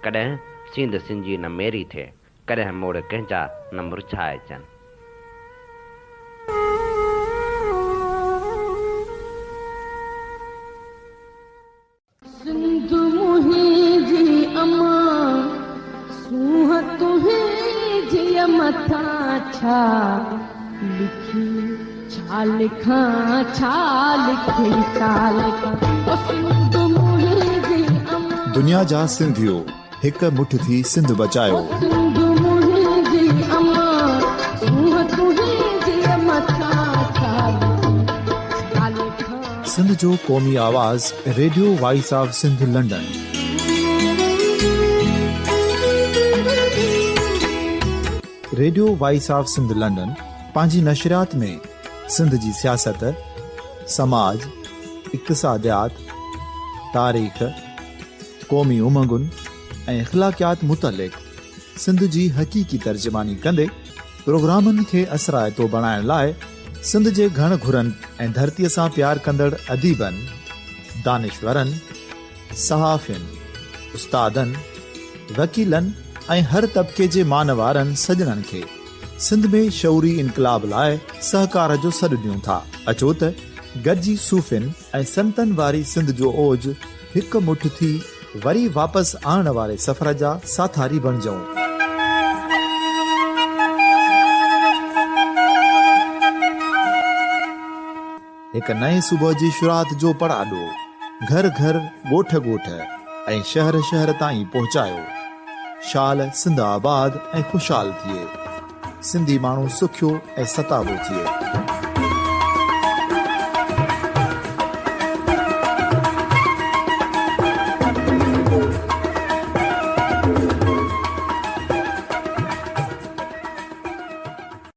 ڪڏهن سينڌ سنجي نه ميري ٿئي. ڪڏهن موڙ ڪنهن جا نه مرجهائجن. سنڌ منهنجي امان، سونهن تنهنجي مٿان ڇا لکي ڇا لکان ڇا لکي ڇا لکان او سنڌ منهنجي امان. دنيا جا سنڌيو هڪ مٺ ٿي سنڌ بچايو. او سنڌ منهنجي امان، سونهن تنهنجي مٿان ڇا لکي ڇا لکان. سنڌ جو قومي آواز radio voice of Sindh London. Radio voice of Sindh London پنهنجي نشريات ۾ سنڌ جي سياست، سماج، اقتصاديات، تاريخ، قومي امنگن ۽ اخلاقيات متعلق سنڌ جي حقيقي ترجماني ڪندي پروگرامن کي اثرائتو بڻائڻ لاء سنڌ جي گهڻ گهرن ۽ ڌرتيء سان پيار ڪندڙ اديبن، دانشورن، صحافين، استادن، وڪيلن ۽ هر طبقي جي مان وارن سڄڻن کي سنڌ ۾ شعوري انقلاب لاء سهڪار جو سڏ ڏيون ٿا. اچو ته گڏجي صوفين ۽ سنتن واري سنڌ جو اوج هڪ مٺ ٿي وري واپس آڻڻ واري سفر جا ساٿاري بڻجون. هڪ نئين صبح جي شروعات جو پڙاڏو گهر گهر، ڳوٺ ڳوٺ ۽ شهر شهر تائين پهچايو. شال سنڌ آباد ۽ خوشحال ٿئي. سنڌي ماڻهو سکيو ۽ ستابو ٿئي.